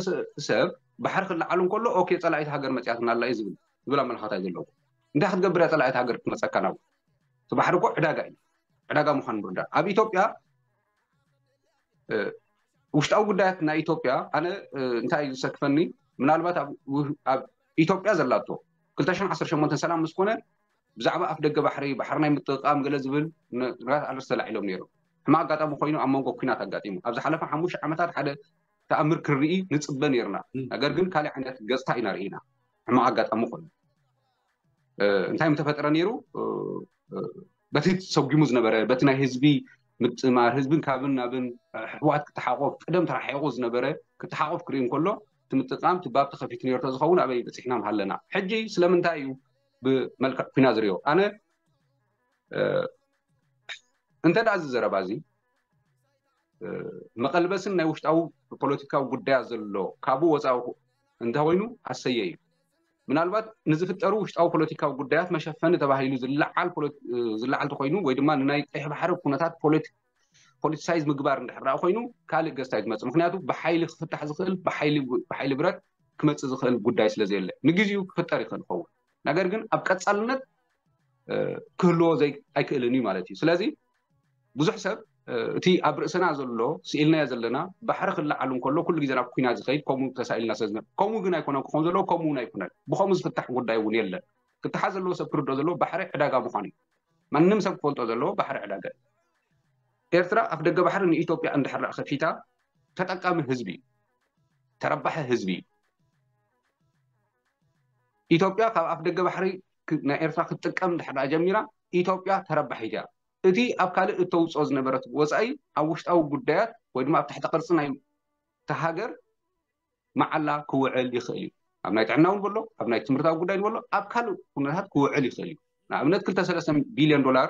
ሰብ ባሕሪ ክለዓሉ እንከሎ ኦኬ ፀላኢት ሃገር መፅያትና ኣላ እዩ ዝብል ዝብል ኣመለኻታ እዩ ዘለዎ። እንታይ ክትገብር እያ ፀላኢት ሃገር ክትመፀካ ናብ እቲ ባሕሪ እኮ ዕዳጋ እዩ። ዕዳጋ ምዃኑ ምርዳእ ኣብ ኢትዮጵያ ውሽጣዊ ጉዳያት ናይ ኢትዮጵያ ኣነ እንታይ እዩ ዝሰክፈኒ ምናልባት ኣብ ኢትዮጵያ ዘላቶ ክልተ ሽሕን ዓሰርተ ሸሞንተን ሰላም ምስ ኮነ ብዛዕባ ኣፍ ደገ ባሕሪ ባሕሪ ናይ ምጥቕቃም ገለ ዝብል ነገራት ኣለስ ተላዒሎም ነይሮም። ሕማቕ ኣጋጣሚ ኮይኑ ኣብ መንጎ ኩናት ኣጋጢሙ ኣብ ዝሓለፈ ሓሙሽተ ዓመታት ሓደ ተኣምር ክንርኢ ንፅበ ነይርና። ነገር ግን ካልእ ዓይነት ገፅታ ኢና ርኢና። ሕማቕ ኣጋጣሚ ኮይኑ እንታይ ምተፈጠረ ነይሩ? በቲ ሰጉሙ ዝነበረ በቲ ናይ ህዝቢ ምጥማር ህዝብን ካብን ናብን፣ ሕዋት ክተሓቆፍ ቀደም ተራሒቑ ዝነበረ ክተሓቆፍ ክርኢ እንከሎ፣ እቲ ምጥቃም እቲ ባብ ተኸፊቱ ነርቶ ዝኸውን ኣበይ በፂሕና ምሃለና? ሕጂ ስለምንታይ እዩ ብመልክዕ ኩና ዝሪኦ? ኣነ እንተ ደኣ እዚ ዘረባ እዚ መቐልበስን ናይ ውሽጣዊ ፖለቲካዊ ጉዳያት ዘሎ ካብኡ ወፃኢ እንተኮይኑ ኣሰየ እዩ። ምናልባት ንዝፍጠሩ ውሽጣዊ ፖለቲካዊ ጉዳያት መሸፈኒ ተባሂሉ ዝለዓል ተኮይኑ ወይ ድማ ንናይ ቀይሕ ባሕሪ ኩነታት ፖለቲሳይዝ ምግባር እንድሕር ኮይኑ ካልእ ገስታ እዩ ዝመፅእ። ምክንያቱ ብሓይሊ ክፍታሕ ዝኽእል ብሓይሊ ብረት ክመፅእ ዝኽእል ጉዳይ ስለዘየለ ንግዜኡ ክፍጠር ይኽእል ይኸውን። ነገር ግን ኣብ ቀፃልነት ክህልዎ ኣይክእልን እዩ ማለት እዩ። ስለዚ ብዙሕ ሰብ እቲ ኣብ ርእስና ዘሎ ስኢልናዮ ዘለና ባሕሪ ክለዓሉ እንከሎ ኩሉ ግዜ ናብ ኩናት ዝኸይድ ከምኡ ተሳኢልና ስለዝነ ከምኡ ግን ኣይኮነን ክኸውን ዘለዎ ከምኡ እውን ኣይኮነን። ብከምኡ ዝፍታሕ ጉዳይ እውን የለን። ክተሓዝ ዘለዎ ሰብ ክርድኦ ዘለዎ ባሕሪ ዕዳጋ ምዃኑ እዩ። ማንም ሰብ ክፈልጦ ዘለዎ ባሕሪ ዕዳጋ እዩ። ኤርትራ ኣፍ ደገ ባሕሪ ንኢትዮጵያ እንድሕር ከፊታ ተጠቃሚ ህዝቢ እዩ። ተረባሒ ህዝቢ እዩ። ኢትዮጵያ ካብ ኣፍ ደገ ባሕሪ ናይ ኤርትራ ክትጥቀም እንድሕር ጀሚራ ኢትዮጵያ ተረባሒት እያ። እቲ ኣብ ካልእ እተውፅኦ ዝነበረት ወፃኢ ኣብ ውሽጣዊ ጉዳያት ወይ ድማ ኣብ ትሕቲ ቅርፂ ናይ ተሃገር መዓላ ክውዕል ይኽእል እዩ። ኣብ ናይ ጥዕና እውን በሎ ኣብ ናይ ትምህርታዊ ጉዳይ በሎ ኣብ ካልእ ኩነታት ክውዕል ይኽእል እዩ። ንኣብነት ክልተ ሰለስተ ቢልዮን ዶላር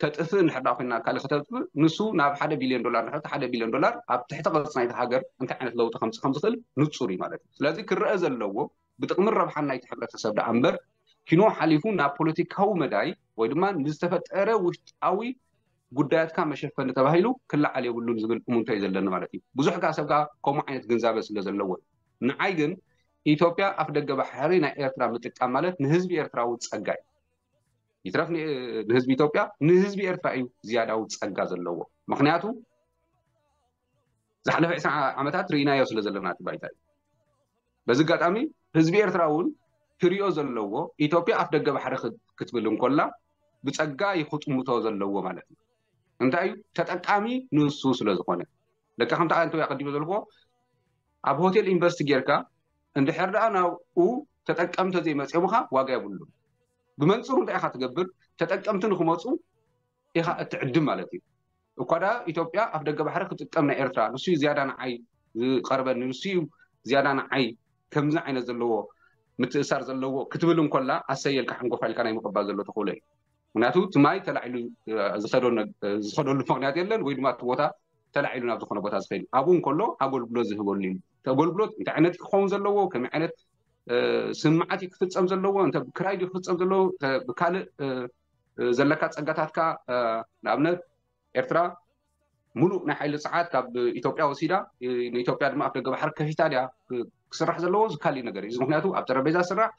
ተጥፍእ እንድሕር ኮይና ካልእ ከተጥፍእ ንሱ ናብ ሓደ ቢልዮን ዶላር ንሕቲ ሓደ ቢልዮን ዶላር ኣብ ትሕቲ ቅርፂ ናይቲ ሃገር እንታይ ዓይነት ለውጢ ከምፅእ ከምዝኽእል ንፁር እዩ ማለት እዩ። ስለዚ ክረአ ዘለዎ ብጥቕምን ረብሓን ናይቲ ሕብረተሰብ ደኣ እምበር ኪኖ ሓሊፉ ናብ ፖለቲካዊ መዳይ ወይ ድማ ንዝተፈጠረ ውሽጣዊ ጉዳያትካ መሸፈኒ ተባሂሉ ክለዓል የብሉን ዝብል እሙንቶ እዩ ዘለኒ ማለት እዩ። ብዙሕ ከኣ ሰብ ከኣ ከምኡ ዓይነት ግንዛበ ስለ ዘለዎ እዩ። ንዓይ ግን ኢትዮጵያ ኣፍ ደገ ባሕሪ ናይ ኤርትራ ምጥቃም ማለት ንህዝቢ ኤርትራዊ ጸጋ እዩ። ይትረፍ ንህዝቢ ኢትዮጵያ ንህዝቢ ኤርትራ እዩ ዝያዳዊ ጸጋ ዘለዎ። ምክንያቱ ዝሓለፈ ዕስራ ዓመታት ርኢናዮ ስለ ዘለና እቲ ባይታ እዩ። በዚ ኣጋጣሚ ህዝቢ ኤርትራ እውን ክሪኦ ዘለዎ ኢትዮጵያ ኣፍ ደገ ባሕሪ ክትብል እንኮላ ብጸጋ ይክጥምቶ ዘለዎ ማለት እዩ። እንታይ እዩ ተጠቃሚ ንሱ ስለ ዝኾነ ለካ ከምቲ ኣንተ ኣቀዲመ ዘልኮ ኣብ ሆቴል ኢንቨስት ጌርካ እንድሕር ደኣ ናብኡ ተጠቀምተ ዘይመፅኦምኻ ዋጋ የብሉን። ብመንፅሩ እንታይ ኢኻ ትገብር? ተጠቀምቲ ንክመፁ ኢኻ እትዕድም ማለት እዩ። እኳ ደኣ ኢትዮጵያ ኣፍ ደገ ባሕሪ ክጥቀም ናይ ኤርትራ ንሱ እዩ ዝያዳ ንዓይ ዝቐርበኒ ንሱ እዩ ዝያዳ ንዓይ ከምዚ ዓይነት ዘለዎ ምትእሳር ዘለዎ ክትብል እንኮላ ኣሰየልካ ሓንጎፋ ኢልካ ናይ ምቕባል ዘሎ ተኽእሎ እዩ። ምክንያቱ እቲ ማይ ተላዒሉ ዝኸደሉ ምክንያት የለን ወይ ድማ እቲ ቦታ ተላዒሉ ናብ ዝኾነ ቦታ ዝኸይድ ኣብኡ እንከሎ ኣገልግሎት ዝህበሉ እዩ። ኣገልግሎት እንታይ ዓይነት ክኸውን ዘለዎ ከመይ ዓይነት ስምዓት ክፍፀም ዘለዎ እንተ ብክራይ ክፍፀም ዘለዎ ብካልእ ዘለካ ፀጋታትካ ንኣብነት ኤርትራ ሙሉእ ናይ ሓይሊ ሰዓት ካብ ኢትዮጵያ ወሲዳ ንኢትዮጵያ ድማ ኣብ ደገ ባሕሪ ከፊታ ድያ ክስራሕ ዘለዎ ዝካልእ ነገር እዩ። ምክንያቱ ኣብ ጠረጴዛ ስራሕ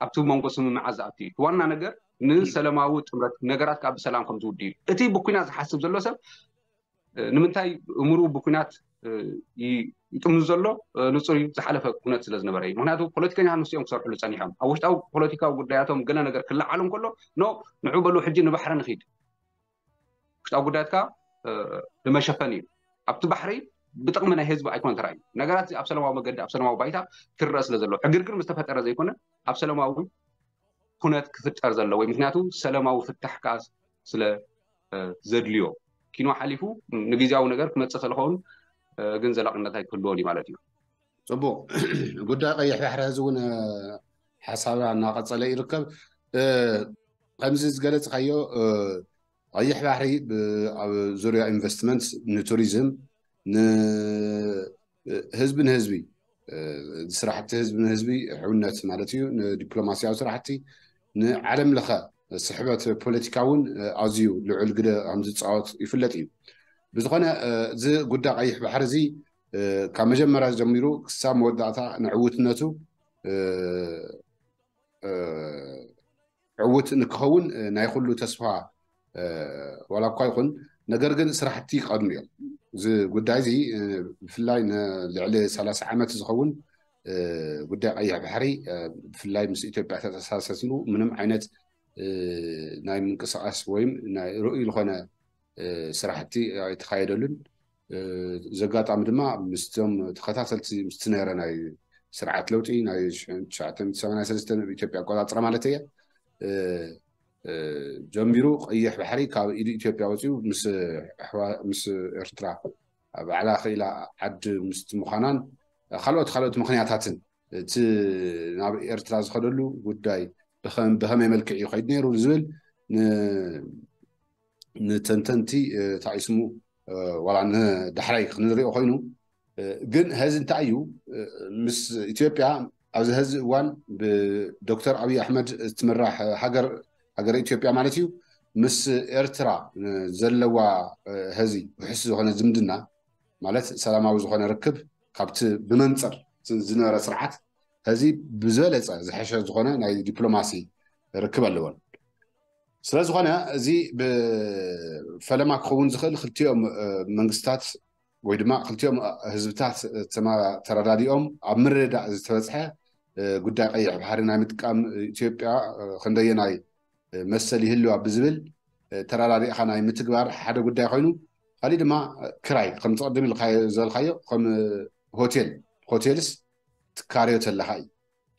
ኣብቲ መንጎ ስምምዓት ዝኣቱ እዩ። ዋና ነገር ንሰላማዊ ጥምረት ነገራት ካብ ብሰላም ከም ዝውድ እዩ። እቲ ብኩናት ዝሓስብ ዘሎ ሰብ ንምንታይ እምሩ ብኩናት ይጥምዝ ዘሎ ንፁር እዩ። ዝሓለፈ ኩነት ስለ ዝነበረ እዩ። ምክንያቱ ፖለቲከኛ ንስኦም ክሰርሕሉ ፀኒሖም ኣብ ውሽጣዊ ፖለቲካዊ ጉዳያቶም ገለ ነገር ክለዓሉ እንከሎ ኖ ንዑ በሉ ሕጂ ንባሕሪ ንኺድ ውሽጣዊ ጉዳያትካ ንመሸፈን እዩ። ኣብቲ ባሕሪ ብጥቕሚ ናይ ህዝቢ ኣይኮነ ተራእዩ። ነገራት ኣብ ሰላማዊ መገዲ ኣብ ሰላማዊ ባይታ ክረአ ስለ ዘሎ ዕግርግር ምስ ተፈጠረ ዘይኮነ ኣብ ሰላማዊ ኩነት ክፍጠር ዘለዎ ምክንያቱ ሰላማዊ ፍታሕ ከዓ ስለ ዘድልዮ ኪኖ ሓሊፉ ንግዜያዊ ነገር ክመፅእ ክእል ኸውን ግን ዘላቕነት ኣይክህልዎን እዩ ማለት እዩ። ፅቡቅ ጉዳይ ቀይሕ ባሕሪ ሕዚ እውን ሓሳብ እናቀፀለ ይርከብ። ከምዚ ዝገለፅካዮ ቀይሕ ባሕሪ ኣብ ዙርያ ኢንቨስትመንት ንቱሪዝም ንህዝቢ ንህዝቢ ስራሕቲ ህዝቢ ንህዝቢ ሕውነት ማለት እዩ ንዲፕሎማሲያዊ ስራሕቲ ንዓለም ለኸ ስሕበት ፖለቲካ እውን ኣዝዩ ልዑል ግደ ከም ዝፃወት ይፍለጥ እዩ። ብዝኾነ እዚ ጉዳይ ቀይሕ ባሕሪ እዚ ካብ መጀመርያ ጀሚሩ ክሳብ መወዳእታ ንዕውትነቱ ዕውት ንክኸውን ናይ ኩሉ ተስፋ ዋላ እኳ ይኹን ነገር ግን ስራሕቲ ይቀድሙ እዮም። እዚ ጉዳይ እዚ ብፍላይ ንልዕሊ ሰላሳ ዓመት ዝኸውን ጉዳይ ቀይሕ ባሕሪ ብፍላይ ምስ ኢትዮጵያ ተተሳሰሲሉ ምንም ዓይነት ናይ ምንቅስቃስ ወይም ናይ ርኡይ ዝኾነ ስራሕቲ ኣይተካየደሉን። ዘጋጣሚ ድማ ምስቶም ተኸታተልቲ ምስቲ ነረ ናይ ስርዓት ለውጢ ናይ ትሽዓተ ሚእቲ ሰማንያ ሰለስተ ኢትዮጵያ ኣቆፃፅራ ማለት እየ ጀሚሩ ቀይሕ ባሕሪ ካብ ኢድ ኢትዮጵያ ወፂኡ ምስ ኤርትራ ባዕላ ክኢላ ዓዲ ምስ ምዃናን ካልኦት ካልኦት ምክንያታትን እቲ ናብ ኤርትራ ዝኸደሉ ጉዳይ ብኸመይ መልክዕ እዩ ከይድ ነይሩ ዝብል ንተንተንቲ ታይስሙ ዋላ ንዳሕራይ ክንሪኦ ኮይኑ ግን ሀዚ እንታይ እዩ ምስ ኢትዮጵያ ኣብዚ ሀዚ እዋን ብዶክተር ኣብይ ኣሕመድ እትምራሕ ሃገር ሃገር ኢትዮጵያ ማለት እዩ ምስ ኤርትራ ዘለዋ ሀዚ ውሕስ ዝኾነ ዝምድና ማለት ሰላማዊ ዝኾነ ርክብ ካብቲ ብመንፅር ዝነበረ ስርዓት ሀዚ ብዝበለፀ ዝሐሸ ዝኾነ ናይ ዲፕሎማሲ ርክብ ኣለዎን። ስለዝኾነ እዚ ብፈለማ ክኸውን ዝኽእል ክልቲኦም መንግስታት ወይ ድማ ክልቲኦም ህዝብታት ተረዳዲኦም ኣብ ምርዳእ ዝተበፅሐ ጉዳይ ቀይሕ ባሕሪ ናይ ምጥቃም ኢትዮጵያ ክንደየናይ መሰል ይህልዋ ብዝብል ተረዳዲእካ ናይ ምትግባር ሓደ ጉዳይ ኮይኑ ካሊእ ድማ ክራይ ከም ትቐድም ኢልካ ዘልካዮ ከም ሆቴል ሆቴልስ ትካርዮ ተለካ እዩ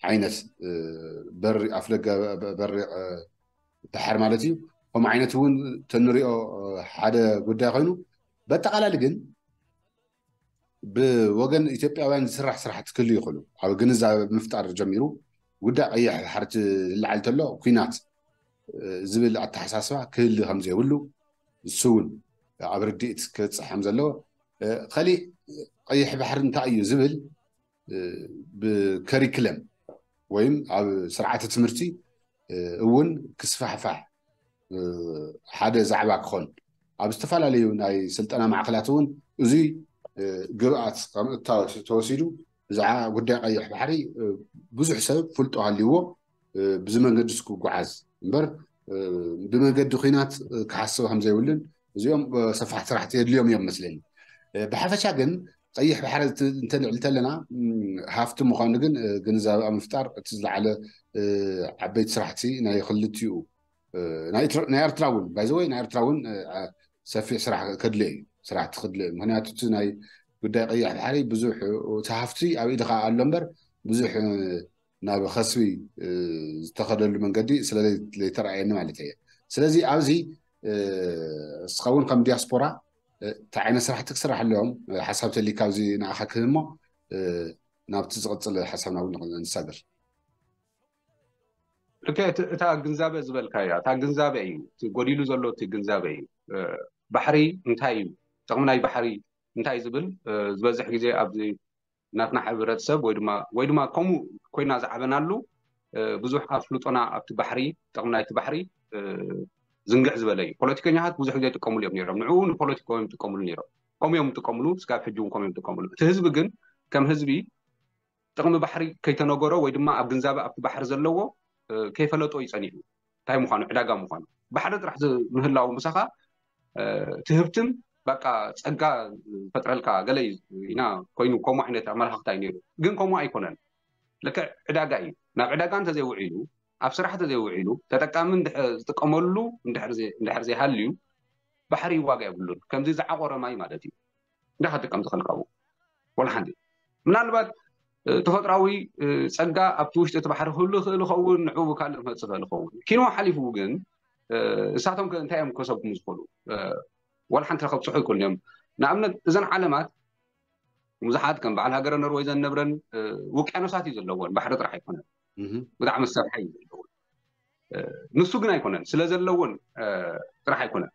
ዓይነት በሪ ኣፍደገ በሪ ድሓር ማለት እዩ። ከምኡ ዓይነት እውን ተንሪኦ ሓደ ጉዳይ ኮይኑ በጠቃላሊ ግን ብወገን ኢትዮጵያውያን ዝስራሕ ስራሕቲ ክህሉ ይኽእሉ ኣብ ግንዛበ ምፍጣር ጀሚሩ ጉዳይ ቀይሕ ባሕርቲ ዝለዓል ተሎ ኩናት ዝብል ኣተሓሳስባ ክህሊ ከምዘይብሉ እሱ እውን ኣብ ርድኢት ክበፅሕ ከም ዘለዎ ከሊእ ቀይሕ ባሕሪ እንታይ እዩ ዝብል ብከሪክለም ወይም ኣብ ስርዓተ ትምህርቲ እውን ክስፋሕፋሕ ሓደ ዛዕባ ክኾን ኣብ ዝተፈላለዩ ናይ ስልጠና ማዕከላት እውን እዙይ ግብኣት ከም እታወት ተወሲዱ ብዛዕባ ጉዳይ ቀይሕ ባሕሪ ብዙሕ ሰብ ፍልጦ ሃልይዎ ብዚ መንገዲ ክጓዓዝ እምበር ብመንገዲ ኩናት ክሓስብ ከም ዘይብሉን እዚኦም ሰፋሕቲ ስራሕቲ የድልዮም እዮም መስለኒ። ብሓፈሻ ግን ቀይሕ ባሕሪ እንተልዕል ተለና ሃፍቲ ምዃኑ ግን ግንዛበ ምፍጣር እቲ ዝለዓለ ዓበይቲ ስራሕቲ ናይ ክልቲኡ ናይ ኤርትራ እውን ባይዘወይ ናይ ኤርትራ እውን ሰፊሕ ስራሕ ከድልዮ እዩ። ስራሕ ትክድልዮ እዩ። ምክንያቱ እቲ ናይ ጉዳይ ቀይሕ ባሕሪ ብዙሕ እቲ ሃፍቲ ኣብ ኢድካ ኣሎ እምበር ብዙሕ ናብ ከስቢ ዝተኸደሉ መንገዲ ስለ ዘይተረኣየኒ ማለት እየ። ስለዚ ኣብዚ እስኻ እውን ከም ዲያስፖራ እንታይ ዓይነት ስራሕቲ ክስራሕ ኣለዎም ሓሳብ ተሊካ ኣብዚ ንኣኻ ክህብ እሞ ናብቲ ዝቕፅል ሓሳብና እውን ንሳገር። ልክዕ እታ ግንዛበ ዝበልካያ እታ ግንዛበ እዩ ጎዲሉ ዘሎ እቲ ግንዛበ እዩ። ባሕሪ እንታይ እዩ ጥቕሚ ናይ ባሕሪ እንታይ ዝብል ዝበዝሕ ግዜ ኣብዚ ናትና ሕብረተሰብ ወይ ድማ ወይ ድማ ከምኡ ኮይና ዝዓበናሉ ብዙሕ ኣፍልጦና ኣብቲ ባሕሪ ጥቕሚ ናይቲ ባሕሪ ዝንግዕ ዝበለ እዩ። ፖለቲከኛታት ብዙሕ ግዜ ይጥቀምሉ እዮም ነይሮም። ንዕኡ ንፖለቲካ እዮም ይጥቀምሉ ነይሮም። ከምኡ እዮም ይጥቀምሉ። ስጋብ ሕጂ እውን ከምኡ እዮም ይጥቀምሉ። እቲ ህዝቢ ግን ከም ህዝቢ ጥቕሚ ባሕሪ ከይተነገሮ ወይ ድማ ኣብ ግንዛበ ኣብቲ ባሕሪ ዘለዎ ከይፈለጦ እዩ ጸኒሑ። እንታይ ምዃኑ ዕዳጋ ምዃኑ ባሕሪ ጥራሕ ምህላው ምሳኻ ትህብትን በቃ ጸጋ ፈጥረልካ ገለ ኢና ኮይኑ ከምኡ ዓይነት ኣመላኽታ እዩ ነይሩ። ግን ከምኡ ኣይኮነን። ልክዕ ዕዳጋ እዩ። ናብ ዕዳጋ እንተዘይውዒሉ ኣብ ስራሕ እንተዘይውዒሉ ተጠቃሚ ዝጥቀመሉ እንድሕር ዘይሃልዩ ባሕሪ ዋጋ የብሉን። ከምዚ ዝዓቆረ ማይ ማለት እዩ። እንዳ ክትጥቀም ትኽእል ካብኡ ወላ ሓንቲ ምናልባት ተፈጥራዊ ፀጋ ኣብቲ ውሽጢ እቲ ባሕሪ ክህሉ ይኽእል ይኸውን ንዕኡ ካልእ ክመፅእ ይኽእል ይኸውን ኪኖ ሓሊፉ ግን እሳቶም እንታይ እዮም ከሰጉሙ ዝኽእሉ ወላ ሓንቲ ከብፅሑ ይክእሉ እዮም ንኣብነት እዘን ዓለማት ብዙሓት ከም በዓል ሃገረ ነርወይ ዘነብረን ውቅያኖሳት እዩ ዘለዎን ባሕሪ ጥራሕ ኣይኮነን ብጣዕሚ ዝሰፍሐ እዩ ዘለዎን ንሱ ግን ኣይኮነን ስለ ዘለዎን ጥራሕ ኣይኮነን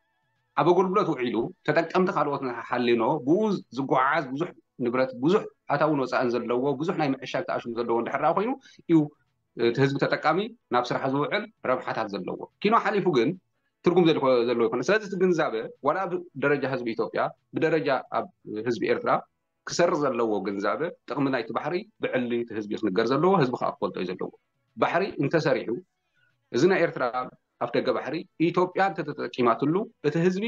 ኣብ ኣገልግሎት ውዒሉ ተጠቀምቲ ካልኦት ሓሊኖ ብኡ ዝጓዓዝ ብዙሕ ንብረት ብዙሕ ኣታውን ወፃእን ዘለዎ ብዙሕ ናይ ምዕሻግ ተኣሽሙ ዘለዎ እንድሕር ኮይኑ እዩ እቲ ህዝቢ ተጠቃሚ ናብ ስራሕ ዝውዕል ረብሓታት ዘለዎ ኪኖ ሓሊፉ ግን ትርጉም ዘለዎ ይኮነ ስለዚ እቲ ግንዛበ ዋላ ኣብ ደረጃ ህዝቢ ኢትዮጵያ ብደረጃ ኣብ ህዝቢ ኤርትራ ክሰርፅ ዘለዎ ግንዛበ ጥቕሚ ናይቲ ባሕሪ ብዕሊ እቲ ህዝቢ ክንገር ዘለዎ ህዝቢ ከዓ ክፈልጦ እዩ ዘለዎ ባሕሪ እንተሰሪሑ እዚ ናይ ኤርትራ ኣፍ ደገ ባሕሪ ኢትዮጵያ እንተተጠቂማትሉ እቲ ህዝቢ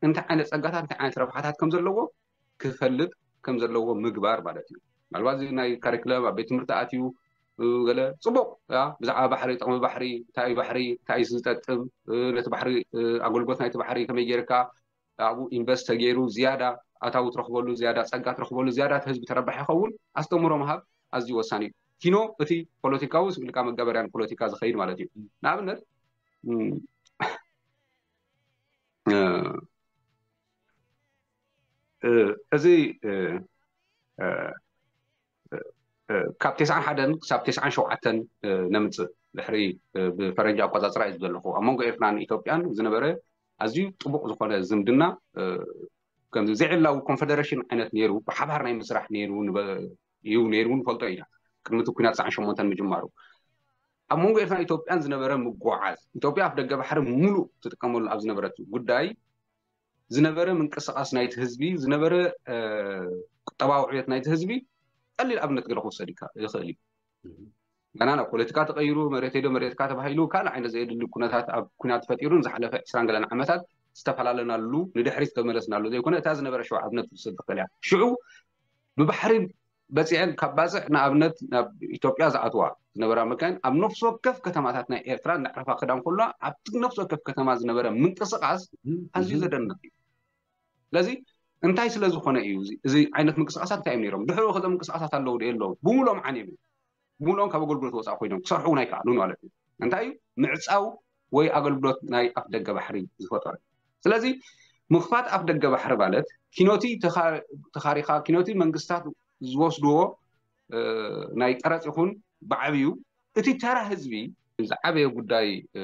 እንታይ ዓይነት ፀጋታት እንታይ ዓይነት ረብሓታት ከም ዘለዎ ክፈልጥ ከም ዘለዎ ምግባር ማለት እዩ ምናልባት እዚ ናይ ካሪክለም ኣብ ቤት ትምህርቲ ኣትዩ ገለ ፅቡቅ ብዛዕባ ባሕሪ ጥቕሚ ባሕሪ እንታይ ባሕሪ እንታይ ዝጠቅም ነቲ ባሕሪ ኣገልግሎት ናይቲ ባሕሪ ከመይ ጌርካ ኣብኡ ኢንቨስት ተገይሩ ዝያዳ ኣታዊ ትረኽበሉ ዝያዳ ፀጋ ትረኽበሉ ዝያዳ እቲ ህዝቢ ተረባሒ ይኸውን ኣስተምህሮ ምሃብ ኣዝዩ ወሳኒ እዩ ኪኖ እቲ ፖለቲካዊ ስብልካ መጋበርያን ፖለቲካ ዝኸይድ ማለት እዩ ንኣብነት እም፣ እ፣ እ፣ እዚ እ፣ እ፣ እ፣ ካብ ተስዓን ሓደን ክሳብ ተስዓን ሸውዓተን እ፣ ነምፅእ ድሕሪ እ፣ ብፈረንጂ ኣቆፃፅራ እዩ ዘለኹ ኣብ መንጎ ኤርትራን ኢትዮጵያን ዝነበረ ኣዝዩ ጥቡቕ ዝኾነ ዝምድና እ፣ ከምዚ ዘይዕላዊ ኮንፈደሬሽን ዓይነት ነይሩ፣ ብሓባር ናይ ምስራሕ ነይሩ ንበ- እዩ ነይሩ ንፈልጦ ኢና። ቅድሚ እቲ ኩናት ተስዓን ሸሞንተን ምጅማሩ ኣብ መንጎ ኤርትራን ኢትዮጵያን ዝነበረ ምጓዓዝ፣ ኢትዮጵያ ኣፍ ደገ ባሕሪ ሙሉእ ትጥቀመሉ ኣብ ዝነበረት ጉዳይ ዝነበረ ምንቅስቃስ ናይቲ ህዝቢ፣ ዝነበረ እ፣ ቁጠባዊ ዕብየት ናይቲ ህዝቢ ቀሊል ኣብነት ገለ ክወሰድ ይካ- ይኽእል እዩ። ገና ናብ ፖለቲካ ተቐይሩ መሬት ሄዶ መሬትካ ተባሂሉ ካልእ ዓይነት ዘየድሊ ኩነታት ኣብ ኩናት ተፈጢሩን ዝሓለፈ ዕስራን ገለን ዓመታት ዝተፈላለናሉ ንድሕሪት ዝተመለስናሉ ዘይኮነ እታ ዝነበረ ሽዑ ኣብነት ክትወስድ ትኽእል እያ። ሽዑ ብባሕሪ በፂዐን ካብ ባፅዕ ንኣብነት ናብ ኢትዮጵያ ዝኣትዋ ዝነበራ መካይን ኣብ ነፍሲ ወከፍ ከተማታት ናይ ኤርትራ እንዳዕረፋ ክዳን ከሎ ኣብቲ ነፍሲ ወከፍ ከተማ ዝነበረ ምንቅስቃስ ኣዝዩ ዘደንቕ እዩ። ስለዚ እንታይ ስለ ዝኾነ እዩ እዚ- እዚ ዓይነት ምንቅስቃሳት እንታይ እዮም ነይሮም? ድሕሪኡ ከዞም ምንቅስቃሳት ኣለዉ ዶ የለዉ? ብምሎም ዓንዮም እዮም። ብምሎም ካብ ኣገልግሎት ወፃኢ ኮይኖም ክሰርሑ እውን ኣይከኣሉን ማለት እዩ። እንታይ እዩ ምዕፃው ወይ ኣገልግሎት ናይ ኣፍ ደገ ባሕሪ ዝፈጠረ? ስለዚ ምኽፋት ኣፍ ደገ ባሕሪ ማለት ኪኖቲ ተኻ- ተኻሪኻ ኪኖቲ መንግስታት ዝወስድዎ እ፣ ናይ ቀረፅ ይኹን ብዓብዩ እቲ ተራ ህዝቢ ዝዓበየ ጉዳይ እ፣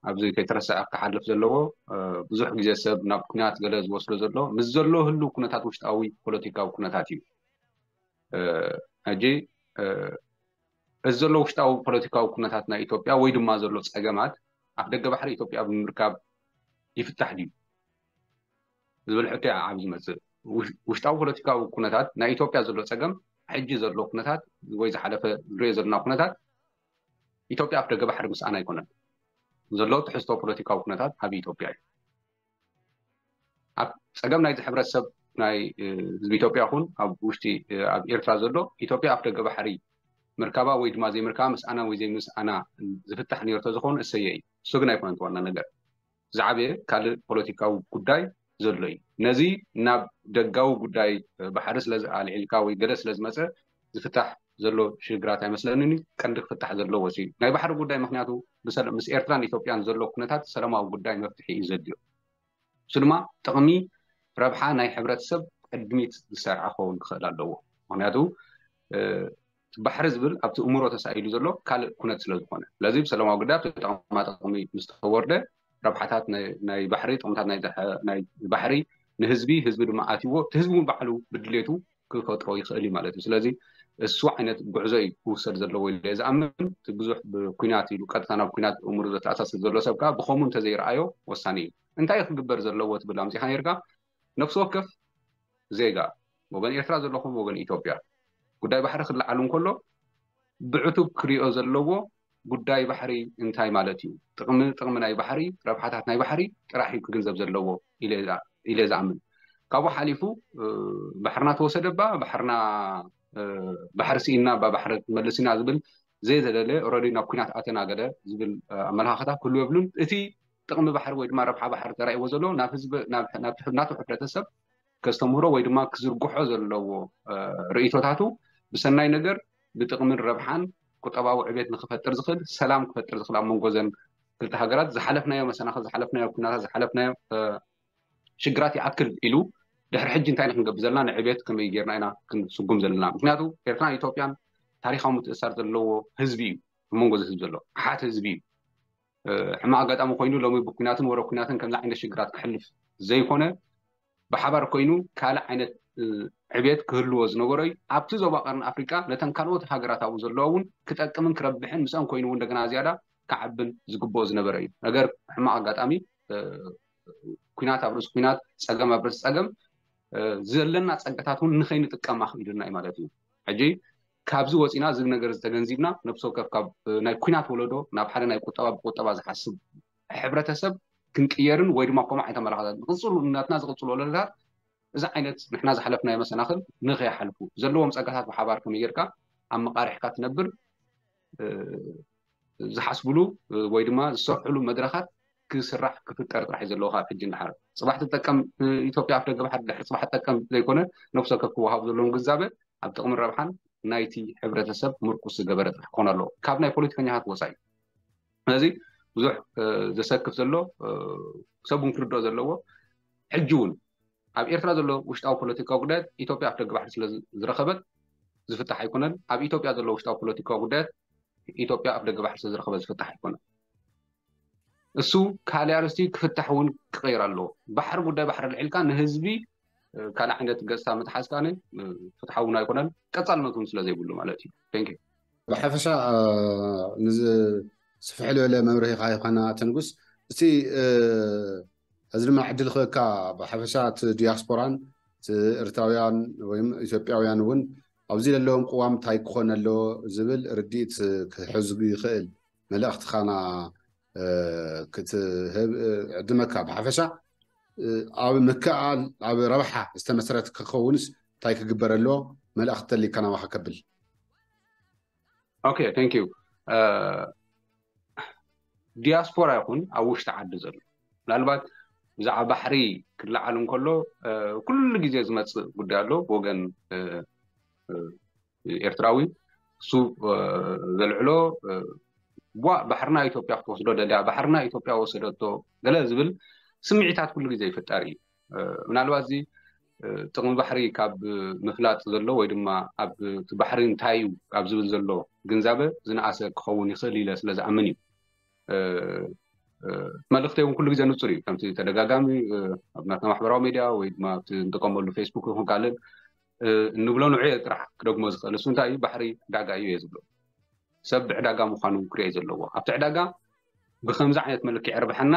ኣብዚ ከይተረሰዐ ክሓልፍ ዘለዎ እ፣ ብዙሕ ግዜ ሰብ ናብ ኩናት ገለ ዝወስዶ ዘሎ ምስ ዘሎ ህሉ ኩነታት ውሽጣዊ ፖለቲካዊ ኩነታት እዩ። እ፣ ሕጂ እ፣ እዚ ዘሎ ውሽጣዊ ፖለቲካዊ ኩነታት ናይ ኢትዮጵያ ወይ ድማ ዘሎ ፀገማት ኣፍ ደገ ባሕሪ ኢትዮጵያ ብምርካብ ይፍታሕ ድዩ ዝብል ሕቶ እዩ ዓብ ዝመፅእ። ውሽ- ውሽጣዊ ፖለቲካዊ ኩነታት ናይ ኢትዮጵያ ዘሎ ፀገም ሕጂ ዘሎ ኩነታት ወይ ዝሓለፈ ንሪኦ ዘለና ኩነታት ኢትዮጵያ ኣፍ ደገ ባሕሪ ምስኣን ኣይኮነን ዘሎ ትሕዝቶ ፖለቲካዊ ኩነታት ኣብ ኢትዮጵያ እዩ። ኣብ ፀገም ናይዚ ሕብረተሰብ ናይ እ፣ ህዝቢ ኢትዮጵያ ይኹን ኣብ ውሽጢ እ፣ ኣብ ኤርትራ ዘሎ ኢትዮጵያ ኣፍ ደገ ባሕሪ ምርካባ ወይ ድማ ዘይምርካባ ምስኣና ወይ ዘይምስኣና ዝፍታሕ ነይሩ ተዝኸውን እሰየ እዩ። እሱ ግን ኣይኮነን ዋና ነገር። ዝዓበየ ካልእ ፖለቲካዊ ጉዳይ ዘሎ እዩ። ነዚ ናብ ደጋዊ ጉዳይ እ፣ ባሕሪ ስለ ኣልዒልካ ወይ ገለ ስለ ዝመፀ ዝፍታሕ ዘሎ ሽግራት ኣይመስለንን እዩ። ቀንዲ ክፍታሕ ዘለዎ ሲ ናይ ባሕሪ ጉዳይ ምክንያቱ ብሰለ- ምስ ኤርትራን ኢትዮጵያን ዘሎ ኩነታት ሰላማዊ ጉዳይ መፍትሒ እዩ ዘድልዮ። እሱ ድማ ጥቕሚ ረብሓ ናይ ሕብረተሰብ ቅድሚት ዝሰርዓ ክኸውን ክኽእል ኣለዎ። ምክንያቱ እ፣ ባሕሪ ዝብል ኣብቲ እምሮ ተሳኢሉ ዘሎ ካልእ ኩነት ስለ ዝኾነ ስለዚ ብሰላማዊ ጉዳይ ኣብቲ ጥቕማ ጥቕሚ ምስ ተወርደ ረብሓታት ናይ ናይ ባሕሪ ጥቕምታት ናይ ዘሐ- ናይ ባሕሪ ንህዝቢ ህዝቢ ድማ ኣትይዎ እቲ ህዝቢ እውን ባዕሉ ብድሌቱ ክፈጥሮ ይኽእል እዩ ማለት እዩ። ስለዚ እሱ ዓይነት ጉዕዞ እዩ ክውሰድ ዘለዎ ኢለ ዝኣምን። እቲ ብዙሕ ብኩናት ኢሉ ቀጥታ ናብ ኩናት እምሩ ዘተኣሳስር ዘሎ ሰብ ከዓ ብኸምኡ እንተዘይረኣዮ ወሳኒ እዩ። እንታይ ክግበር ዘለዎ ትብል ኣምፂኻ ነርካ ነፍሲ ወከፍ ዜጋ ወገን ኤርትራ ዘለኹም ወገን ኢትዮጵያ ጉዳይ ባሕሪ ክለዓሉ እንከሎ ብዕቱብ ክሪኦ ዘለዎ ጉዳይ ባሕሪ እንታይ ማለት እዩ? ጥቕሚ ጥቕሚ ናይ ባሕሪ ረብሓታት ናይ ባሕሪ ጥራሕ እዩ ክግንዘብ ዘለዎ ኢለ ዝኣ- ኢለ ዝኣምን። ካብኡ ሓሊፉ እ፣ ባሕርና ተወሰደ እባ ባሕርና እ፣ ባሕሪ ስኢንና እባ ባሕሪ ትመልስ ኢና ዝብል ዘይዘለለ ኦረዲ ናብ ኩናት ኣተና ገለ ዝብል እ፣ ኣመለኻኽታ ክህሉ የብሉን። እቲ ጥቕሚ ባሕሪ ወይ ድማ ረብሓ ባሕሪ ተራእይዎ ዘሎ ናብ ህዝቢ ናብ ናብ ናቱ ሕብረተሰብ ከስተምህሮ ወይ ድማ ክዝርግሖ ዘለዎ እ፣ ርእይቶታቱ ብሰናይ ነገር ብጥቕምን ረብሓን ቁጠባዊ ዕቤት ንክፈጥር ዝኽእል ሰላም ክፈጥር ዝኽእል ኣብ መንጎ ዘን ክልተ ሃገራት ዝሓለፍናዮ መሰናኽል ዝሓለፍናዮ ኩናታት ዝሓለፍናዮ እ፣ ሽግራት ይኣክል ኢሉ ድሕሪ ሕጂ እንታይ ኢና ክንገብር ዘለና ንዕቤት ከመይ ጌርና ኢና ክንስጉም ዘለና ምክንያቱ ኤርትራን ኢትዮጵያን ታሪካዊ ምትእሳር ዘለዎ ህዝቢ እዩ ኣብ መንጎ እዚ ህዝቢ ዘሎ ኣሓት ህዝቢ እዩ እ፣ ሕማቅ ኣጋጣሚ ኮይኑ ሎሚ ብኩናትን ወረ ኩናትን ከምዚ ዓይነት ሽግራት ክሕልፍ ዘይኮነ ብሓባር ኮይኑ ካልእ ዓይነት እ፣ ዕቤት ክህልዎ ዝነበሮ እዩ ኣብቲ ዞባ ቀርኒ ኣፍሪቃ ነተን ካልኦት ሃገራት ኣብኡ ዘለዋ እውን ክጠቅምን ክረብሕን ምስአን ኮይኑ እውን እንደገና ዝያዳ ክዓብን ዝግብኦ ዝነበረ እዩ ነገር ሕማቅ ኣጋጣሚ እ፣ ኩናት ኣብ ርእሲ ኩናት ፀገም ኣብ ርእሲ ፀገም እ፣ ዘለና ፀጋታት እውን ንኸይንጥቀም ኣኽኢሉና እዩ ማለት እዩ ሕጂ ካብዚ ወፂና እዚ ነገር ዝተገንዚብና ነብሲ ወከፍ ካብ እ፣ ናይ ኩናት ወለዶ ናብ ሓደ ናይ ቁጠባ ብቁጠባ ዝሓስብ ሕብረተሰብ ክንቅየርን ወይ ድማ ከምኡ ዓይነት ኣመላኻታት ዝቕፅሉ እናትና ዝቕፅሉ ወለዶታት እዚ ዓይነት ንሕና ዝሓለፍናዮ መሰናኽል ንኸይሓልፉ ዘለዎም ፀጋታት ብሓባር ከመይ ጌርካ ኣብ መቃርሕካ ትነብር እ፣ ዝሓስብሉ እ፣ ወይ ድማ ዝሰርሕሉ መድረኻት ክስራሕ ክፍጠር ጥራሕ እዩ ዘለዎ ካብ ሕጂ ንድሓር ፅባሕ ትጠቀም እ፣ ኢትዮጵያ ኣፍ ደገ ባሕሪ ድሕሪ ፅባሕ ትጠቀም ዘይኮነ ነብሲ ወከፍ ክወሃብ ዘለዎም ግንዛበ ኣብ ጥቕምን ረብሓን ናይቲ ሕብረተሰብ ምርኩስ ዝገበረ ጥራሕ ክኾን ኣለዎ ካብ ናይ ፖለቲከኛታት ወፃኢ ስለዚ ብዙሕ ዘሰክፍ ዘሎ፣ ሰብ እውን ክርድኦ ዘለዎ። ሕጂ እውን ኣብ ኤርትራ ዘሎ ውሽጣዊ ፖለቲካዊ ጉዳያት ኢትዮጵያ ኣፍ ደገ ባሕሪ ስለ ዝረኸበት ዝፍታሕ ኣይኮነን። ኣብ ኢትዮጵያ ዘሎ ውሽጣዊ ፖለቲካዊ ጉዳያት ኢትዮጵያ ኣፍ ደገ ባሕሪ ስለ ዝረኸበት ዝፍታሕ ኣይኮነን። እሱ ካልእ ኣርእስቲ ክፍታሕ እውን ክቕየር ኣለዎ። ባሕሪ፣ ጉዳይ ባሕሪ ኣልዒልካ ንህዝቢ ካልእ ዓይነት ገጽታ ምትሓዝ ከኣ ፍትሓዊ እውን ኣይኮነን፣ ቀጻልነት እውን ስለ ዘይብሉ ማለት እዩ። Thank you። ብሓፈሻ ንዚ ስፍሕ ዝበለ መብርሂኻ ይኾና ተንጉስ። እስቲ እዚ ድማ ዕድል ክህበካ፣ ብሓፈሻ እቲ ዲያስፖራን እቲ ኤርትራውያን ወይ ኢትዮጵያውያን እውን ኣብዚ ዘለዎም ቅዋም እንታይ ክኾን ኣለዎ ዝብል ርድኢት ክሕዝ ይኽእል መልእኽትኻና ክትህብ ዕድመካ። ብሓፈሻ ኣብ ምክኣል፣ ኣብ ረብሓ ዝተመስረት ክኸውንስ እንታይ ክግበር ኣለዎ? መልእኽቲ ተሊካ ናባኻ ከብል። Okay, thank you። ዲያስፖራ ይኹን ኣብ ውሽጢ ዓዲ ዘሎ፣ ምናልባት ብዛዕባ ባሕሪ ክለዓል እንከሎ ኩሉ ግዜ ዝመፅእ ጉዳይ ኣሎ። ብወገን ኤርትራዊ እሱ ዘልዕሎ፣ ቧ፣ ባሕርና ኢትዮጵያ ክትወስዶ ደልያ፣ ባሕርና ኢትዮጵያ ወሰደቶ፣ ገለ ዝብል ስምዒታት ኩሉ ግዜ ይፍጠር እዩ። ምናልባት እዚ ጥቕሚ ባሕሪ ካብ ምፍላጥ ዘሎ ወይ ድማ ኣብ እቲ ባሕሪ እንታይ እዩ ኣብ ዝብል ዘሎ ግንዛበ ዝነኣሰ ክኸውን ይኽእል ኢለ ስለ ዝኣምን እዩ። መልእኽተይ እውን ኩሉ ግዜ ንጹር እዩ። ከምቲ ተደጋጋሚ ኣብ ናትና ማሕበራዊ ሜድያ ወይ ድማ ኣብቲ እንጥቀመሉ ፌስቡክ ይኹን ካልእ እንብሎ ንዑ ጥራሕ ክደግሞ ዝኽእል፣ እሱ እንታይ እዩ? ባሕሪ ዕዳጋ እዩ እየ ዝብሎ። ሰብ ብዕዳጋ ምዃኑ ክርኢ ዘለዎ። ኣብቲ ዕዳጋ ብኸምዚ ዓይነት መልክዕ የርብሐና፣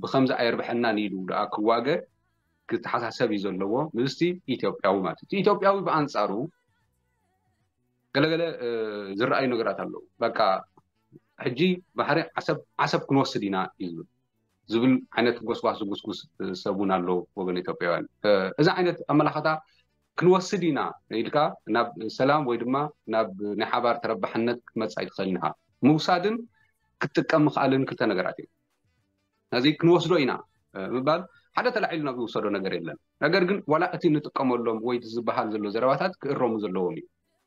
ብኸምዚ ኣየርብሐናን ኢሉ ደኣ ክዋገ ክተሓሳሰብ እዩ ዘለዎ ምስቲ ኢትዮጵያዊ ማለት እዩ። ኢትዮጵያዊ ብኣንጻሩ ገለገለ ዝረኣዩ ነገራት ኣለዉ። በቃ ሕጂ ባሕሪ ዓሰብ ዓሰብ ክንወስድ ኢና እዩ ዝብል ዝብል ዓይነት ጎስጓስ ዝጉስጉስ ሰብ እውን ኣሎ ወገን ኢትዮጵያውያን። እዚ ዓይነት ኣመላኸታ ክንወስድ ኢና ኢልካ ናብ ሰላም ወይ ድማ ናብ ናይ ሓባር ተረባሕነት ክትመጽእ ኣይትኽእልን ኢኻ። ምውሳድን ክትጥቀም ምኽኣልን ክልተ ነገራት እዮም። ነዚ ክንወስዶ ኢና ምባል ሓደ ተላዒሉ ናብ ዝውሰዶ ነገር የለን። ነገር ግን ዋላ እቲ ንጥቀመሎም ወይ ዝበሃል ዘሎ ዘረባታት ክእረሙ ዘለዎም እዩ።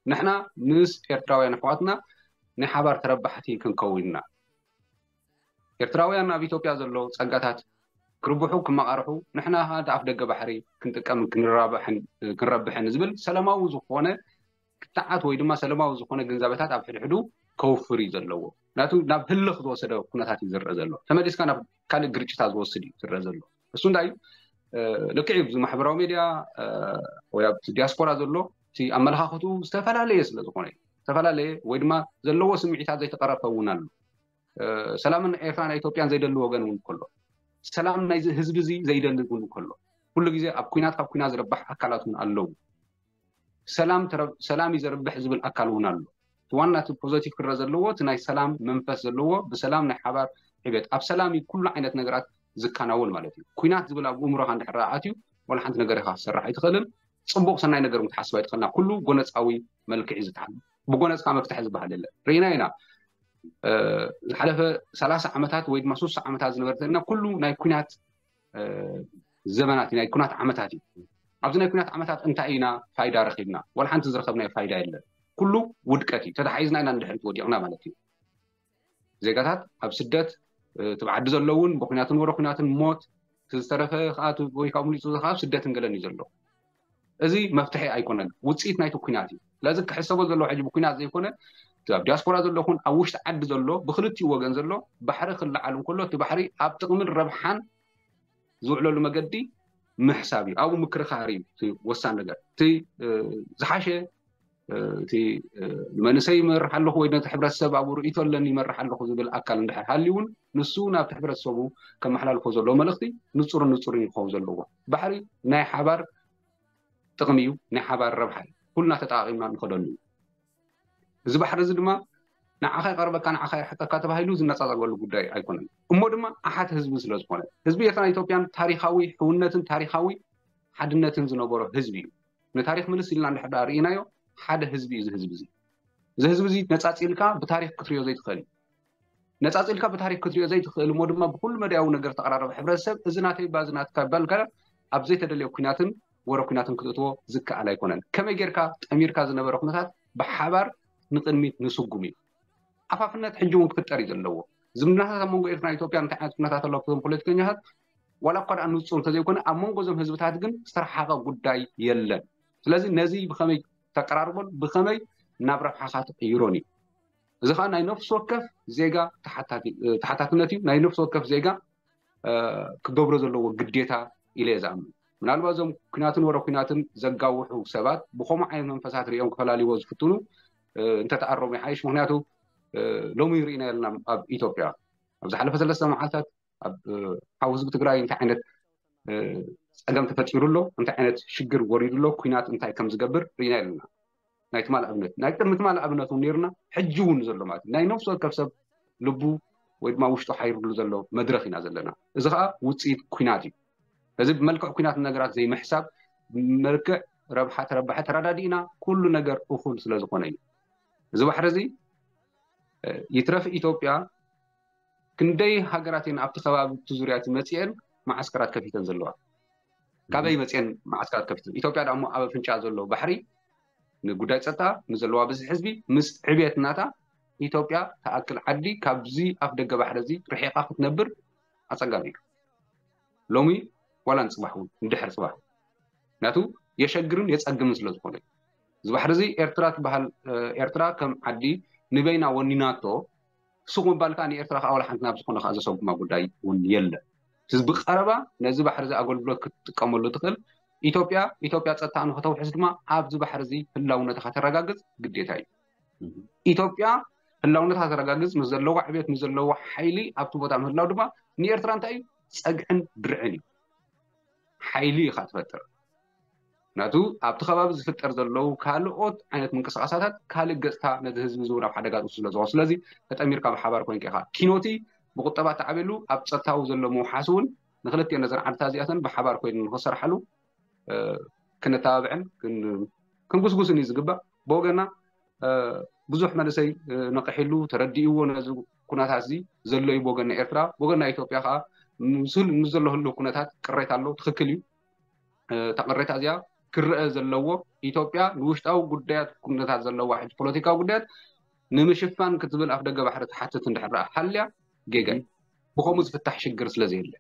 ንሕና ምስ ኤርትራውያን ኣሕዋትና ናይ ሓባር ተረባሕቲ ክንከውን ኢና። ኤርትራውያን ኣብ ኢትዮጵያ ዘሎ ጸጋታት ክርብሑ ክመቓርሑ፣ ንሕና ከኣ ኣፍ ደገ ባሕሪ ክንጥቀምን ክንራብሕን ክንረብሕን ዝብል ሰላማዊ ዝኾነ ክትዓት ወይ ድማ ሰላማዊ ዝኾነ ግንዛበታት ኣብ ሕድሕዱ ከውፍር እዩ ዘለዎ። ምክንያቱ ናብ ህልኽ ዝወሰደ ኩነታት እዩ ዝረአ ዘሎ። ተመሊስካ ናብ ካልእ ግርጭታት ዝወስድ እዩ ዝረአ ዘሎ። እሱ እንታይ እዩ? ልክዕ እዩ፣ ኣብዚ ማሕበራዊ ሜድያ ወይ ኣብቲ ዲያስፖራ ዘሎ እቲ ኣመለኻኽትኡ ዝተፈላለየ ስለ ዝኾነ እዩ። ዝተፈላለየ ወይ ድማ ዘለዎ ስምዒታት ዘይተቐረፈ እውን ኣሎ። ሰላምን ኤርትራን ኢትዮጵያን ዘይደሊ ወገን እውን ከሎ፣ ሰላም ናይዚ ህዝቢ እዚ ዘይደሊ እውን ከሎ፣ ኩሉ ግዜ ኣብ ኩናት ካብ ኩናት ዝረባሕ ኣካላት እውን ኣለዉ። ሰላም ተረ- ሰላም እዩ ዘርብሕ ዝብል ኣካል እውን ኣሎ። እቲ ዋና እቲ ፖዘቲቭ ክረአ ዘለዎ እቲ ናይ ሰላም መንፈስ ዘለዎ፣ ብሰላም ናይ ሓባር ዕቤት፣ ኣብ ሰላም እዩ ኩሉ ዓይነት ነገራት ዝከናወን ማለት እዩ። ኩናት ዝብል ኣብ ኣእምሮኻ እንድሕር ኣትዩ፣ ዋላ ሓንቲ ነገር ኢኻ ክትሰርሕ ኣይትኽእልን። ፅቡቕ ሰናይ ነገር እውን ክትሓስብ ኣይትኽእልና። ኩሉ ጎነፃዊ መልክዕ እዩ ዝተሓዝ። ብጎነፅካ መፍትሒ ዝበሃል የለን። ርኢና ኢና። ዝሓለፈ ሰላሳ ዓመታት ወይ ድማ ሱሳ ዓመታት ዝነበረ እንተልና ኩሉ ናይ ኩናት ዘመናት ናይ ኩናት ዓመታት እዩ። ኣብዚ ናይ ኩናት ዓመታት እንታይ ኢና ፋይዳ ረኺብና? ዋላ ሓንቲ ዝረኸብናዮ ፋይዳ የለን። ኩሉ ውድቀት እዩ። ተታሒዝና ኢና ንድሕሪት ወዲቕና ማለት እዩ። ዜጋታት ኣብ ስደት፣ እቲ ብዓዲ ዘለውን ብኩናትን ወረ ኩናትን ሞት፣ እቲ ዝተረፈ ከዓ ወይ ካብ ሙሊፁ ከዓ ኣብ ስደትን ገለን እዩ ዘሎ። እዚ መፍትሒ ኣይኮነን፣ ውፅኢት ናይቲ ኩናት እዩ። ስለዚ ክሕሰቦ ዘለዎ ሕጂ ብኩናት ዘይኮነ፣ እቲ ኣብ ዲያስፖራ ዘሎ ይኹን ኣብ ውሽጢ ዓዲ ዘሎ፣ ብክልቲኡ ወገን ዘሎ ባሕሪ ክለዓል እንከሎ፣ እቲ ባሕሪ ኣብ ጥቕምን ረብሓን ዝውዕለሉ መገዲ ምሕሳብ እዩ። ኣብኡ ምክርኻር እዩ እቲ ወሳኒ ነገር። እቲ ዝሓሸ እቲ ንመንእሰይ ይመርሕ ኣለኹ ወይ ነቲ ሕብረተሰብ ኣብኡ ርእይቶ ኣለኒ ይመርሕ ኣለኹ ዝብል ኣካል እንድሕር ሃልዩ እውን ንሱ ናብቲ ሕብረተሰቡ ከመሓላልፎ ዘለዎ መልእኽቲ ንፁርን ንፁርን ክኸውን ዘለዎ። ባሕሪ ናይ ሓባር ጥቕሚ እዩ፣ ናይ ሓባር ረብሓ እዩ። ኩልና ተጠቓቒምና ንኸደሉ እዩ። እዚ ባሕሪ እዚ ድማ ንዓኻ ይቐርበካ ንዓኻ ይርሕቀካ ተባሂሉ ዝነፃፀገሉ ጉዳይ ኣይኮነን። እሞ ድማ ኣሓት ህዝቢ ስለ ዝኾነ ህዝቢ ኤርትራን ኢትዮጵያን ታሪኻዊ ሕውነትን ታሪኻዊ ሓድነትን ዝነበሮ ህዝቢ እዩ። ንታሪኽ ምልስ ኢልና እንድሕር ደኣ ርኢናዮ ሓደ ህዝቢ እዩ እዚ ህዝቢ እዚ። እዚ ህዝቢ እዚ ነፃፂልካ ብታሪኽ ክትሪኦ ዘይትኽእል እዩ። ነፃፂልካ ብታሪኽ ክትሪኦ ዘይትኽእል እሞ ድማ ብኩሉ መዳያዊ ነገር ተቐራረበ ሕብረተሰብ እዚ ናተይ ባዚ ናትካ ይባልካ ኣብ ዘይተደለየ ኩናትን ወረ ኩናትን ክትእትዎ ዝከኣል ኣይኮነን። ከመይ ጌርካ ጠሚርካ ዝነበረ ኩነታት ብሓባር ንቕድሚት ንስጉም እዩ። ኣፋፍነት ሕጂ እውን ክፍጠር እዩ ዘለዎ። ዝምድናታት ኣብ መንጎ ኤርትራን ኢትዮጵያን እንታይ ዓይነት ኩነታት ኣሎ፣ እቶም ፖለቲከኛታት ዋላ እኳ ደኣ ንጹር እንተዘይኮነ፣ ኣብ መንጎ እዞም ህዝብታት ግን ዝተረሓቐ ጉዳይ የለን። ስለዚ ነዚ ብኸመይ ተቀራርቦን ብኸመይ ናብ ረብሓኻ ትቕይሮን እዩ። እዚ ከዓ ናይ ነፍሲ ወከፍ ዜጋ ተሓታትነት እዩ። ናይ ነፍሲ ወከፍ ዜጋ ክገብሮ ዘለዎ ግዴታ ኢለ እየ ዝኣምን። ምናልባት እዞም ኩናትን ወረ ኩናትን ዘጋውሑ ሰባት ብኸምኡ ዓይነት መንፈሳት ሪኦም ክፈላልይዎ ዝፍትኑ እንተተኣረሙ ይሓይሽ። ምክንያቱ ሎሚ ርኢና የለና ኣብ ኢትዮጵያ ኣብ ዝሓለፈ ሰለስተ መዓልታት ኣብ ሓው ህዝቢ ትግራይ እንታይ ዓይነት ፀገም ተፈጢሩ ኣሎ፣ እንታይ ዓይነት ሽግር ወሪዱ ኣሎ፣ ኩናት እንታይ ከም ዝገብር ርኢና የለና። ናይ ትማል ኣብነት ናይ ቅድሚ ትማል ኣብነት እውን ነርና ሕጂ እውን ዘሎ ማለት ናይ ነፍሲ ወከፍ ሰብ ልቡ ወይ ድማ ውሽጡ ሓይርሉ ዘሎ መድረክ ኢና ዘለና። እዚ ከዓ ውፅኢት ኩናት እዩ። እዚ ብመልክዕ ኩናት ነገራት ዘይምሕሳብ ብመልክዕ ረብሓ ተረባሐ ተረዳዲእና ኩሉ ነገር እኹል ስለ ዝኾነ እዩ። እዚ ባሕሪ እዚ ይትረፍ ኢትዮጵያ ክንደይ ሃገራት እየን ኣብቲ ከባቢ እቲ ዙርያ እቲ መፅኤን መዓስከራት ከፊተን ዘለዋ? ካበይ መፅኤን መዓስከራት ከፊተን? ኢትዮጵያ ደሞ ኣብ ኣፍንጫ ዘሎ ባሕሪ ንጉዳይ ፀጥታ ምስ ዘለዋ ብዝሒ ህዝቢ ምስ ዕብየት ናታ ኢትዮጵያ ተኣክል ዓዲ ካብዚ ኣፍ ደገ ባሕሪ እዚ ርሒቓ ክትነብር ኣፀጋሚ እዩ። ሎሚ ዋላ ንፅባሕ እውን ንድሕር ፅባሕ ምክንያቱ የሸግርን የፀግምን ስለ ዝኾነ እዚ ባሕሪ እዚ ኤርትራ ትበሃል ኤርትራ ከም ዓዲ ንበይና ወኒናቶ ሱቕ ምባል ከዓ ንኤርትራ ከዓ ዋላ ሓንቲ ናብ ዝኾነ ከዓ ዘሰጉማ ጉዳይ እውን የለን። እዚ ብቐረባ ነዚ ባሕሪ እዚ ኣገልግሎት ክትጥቀመሉ ትኽእል ኢትዮጵያ ኢትዮጵያ ፀጥታ ንክተውሕስ ድማ ኣብዚ ባሕሪ እዚ ህላውነታ ከተረጋግፅ ግዴታ እዩ። ኢትዮጵያ ህላውነታ ከተረጋግፅ ምስ ዘለዋ ዕብየት ምስ ዘለዋ ሓይሊ ኣብቲ ቦታ ምህላው ድማ ንኤርትራ እንታይ እዩ ፀግዕን ድርዕን እዩ። ሓይሊ ኢኻ ትፈጥር። ምክንያቱ ኣብቲ ከባቢ ዝፍጠር ዘለዉ ካልኦት ዓይነት ምንቅስቃሳታት ካልእ ገፅታ ነዚ ህዝቢ ዝውን ኣብ ሓደጋ ጥሱ ስለ ዝኾኑ ስለዚ ተጠሚርካ ብሓባር ኮይንካ ኢኻ ኪኖቲ ብቁጠባ ተዓብየሉ ኣብ ፀጥታዊ ዘሎ ምውሓስ እውን ንክልቲኦ ነዘን ዓድታት እዚኣተን ብሓባር ኮይኑ ንክሰርሓሉ ክነተባብዕን ክንጉስጉስን እዩ ዝግባእ። ብወገና ብዙሕ መንእሰይ ነቂሕሉ ተረዲእዎ ነዚ ኩነታት እዚ ዘሎ እዩ ብወገን ናይ ኤርትራ። ብወገን ናይ ኢትዮጵያ ከዓ ምስ ዘሎ ህልው ኩነታት ቅሬታ ኣሎ። ትኽክል እዩ። እታ ቅሬታ እዚኣ ክረአ ዘለዎ ኢትዮጵያ ንውሽጣዊ ጉዳያት ኩነታት ዘለዋ ሕጂ ፖለቲካዊ ጉዳያት ንምሽፋን ክትብል ኣፍ ደገ ባሕሪ ትሓትት እንድሕር ደኣ ሃልያ ጌጋ እዩ። ብኸምኡ ዝፍታሕ ሽግር ስለ ዘየለ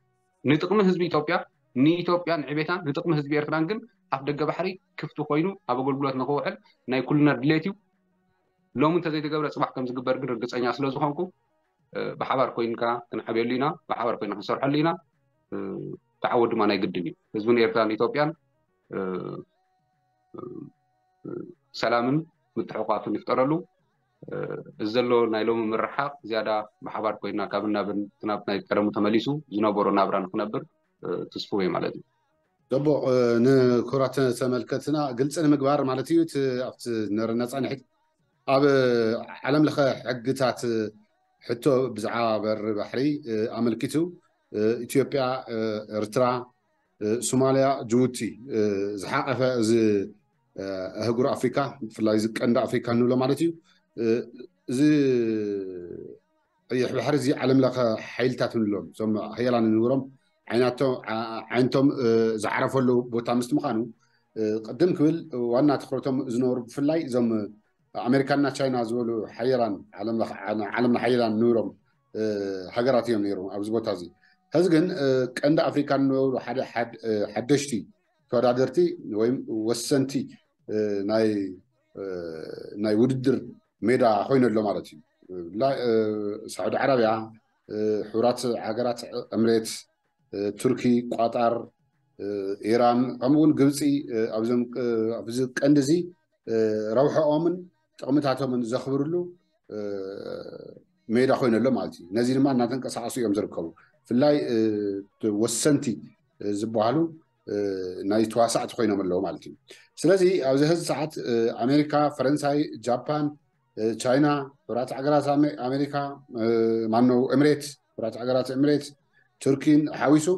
ንጥቕሚ ህዝቢ ኢትዮጵያ ንኢትዮጵያ ንዕቤታ ንጥቕሚ ህዝቢ ኤርትራን ግን ኣፍ ደገ ባሕሪ ክፍቲ ኮይኑ ኣብ ኣገልግሎት ንክውዕል ናይ ኩልና ድሌት እዩ። ሎሚ እንተዘይተገብረ ፅባሕ ከም ዝግበር ግን ርግፀኛ ስለ ዝኾንኩ ብሓባር ኮይንካ ክንዓብየሉ ኢና፣ ብሓባር ኮይና ክንሰርሐሉ ኢና። ተዓወት ድማ ናይ ግድን እዩ። ህዝብን ኤርትራን ኢትዮጵያን ሰላምን ምትሕቋፍን ይፍጠረሉ። እዚ ዘሎ ናይ ሎሚ ምርሓቕ ዝያዳ ብሓባር ኮይና ካብ ናብን ናብ ናይ ቀደሙ ተመሊሱ ዝነበሮ ናብራ ንክነብር ትስፍው እየ ማለት እዩ። ፅቡቕ። ንክቡራት ተመልከትና ግልፂ ንምግባር ማለት እዩ እቲ ኣብቲ ነረና ፃንሒት ኣብ ዓለም ለኸ ሕግታት ሕቶ ብዛዕባ በሪ ባሕሪ ኣመልኪቱ ኢትዮጵያ፣ ኤርትራ፣ ሶማልያ፣ ጅቡቲ ዝሓቐፈ እዚ ኣህጉር ኣፍሪካ ብፍላይ እዚ ቀንዲ ኣፍሪካ ንብሎ ማለት እዩ። እዚ ቀይሕ ባሕሪ እዚ ዓለም ለኸ ሓይልታት ንብሎም እዞም ሃያላን ንብሎም ዓይነቶም ዝዓረፈሉ ቦታ ምስቲ ምዃኑ ቅድም ክብል ዋና ትኩረቶም ዝነበሩ ብፍላይ እዞም ኣሜሪካና ቻይና ዝበሉ ሓያላን ዓለምና ሓያላን ንብሎም ሃገራት እዮም ነይሮም ኣብዚ ቦታ እዚ። ሕዚ ግን ቀንዲ ኣፍሪካ ንብሉ ሓደ ሓደሽቲ ተወዳደርቲ ወይም ወሰንቲ ናይ ውድድር ሜዳ ኮይኑ ኣሎ ማለት እዩ። ሳዑዲ ዓረብያ፣ ሕቡራት ሃገራት፣ እምሬት፣ ቱርኪ፣ ቋጣር፣ ኢራን ከምኡውን ግብፂ ኣብዚ ቀንዲ እዚ ረብሐኦምን ጥቕምታቶምን ዘኽብርሉ ሜዳ ኮይኑ ኣሎ ማለት እዩ። ነዚ ድማ እናተንቀሳቐሱ እዮም ዝርከቡ። ብፍላይ ወሰንቲ ዝበሃሉ ናይ ተዋሳእቲ ኮይኖም ኣለዉ ማለት እዩ። ስለዚ ኣብዚ ሕዚ ሰዓት ኣሜሪካ፣ ፈረንሳይ፣ ጃፓን፣ ቻይና፣ ሕቡራት ሃገራት ኣሜሪካ፣ ማነው፣ እምሬት፣ ሕቡራት ሃገራት እምሬት፣ ቱርኪን ሓዊሱ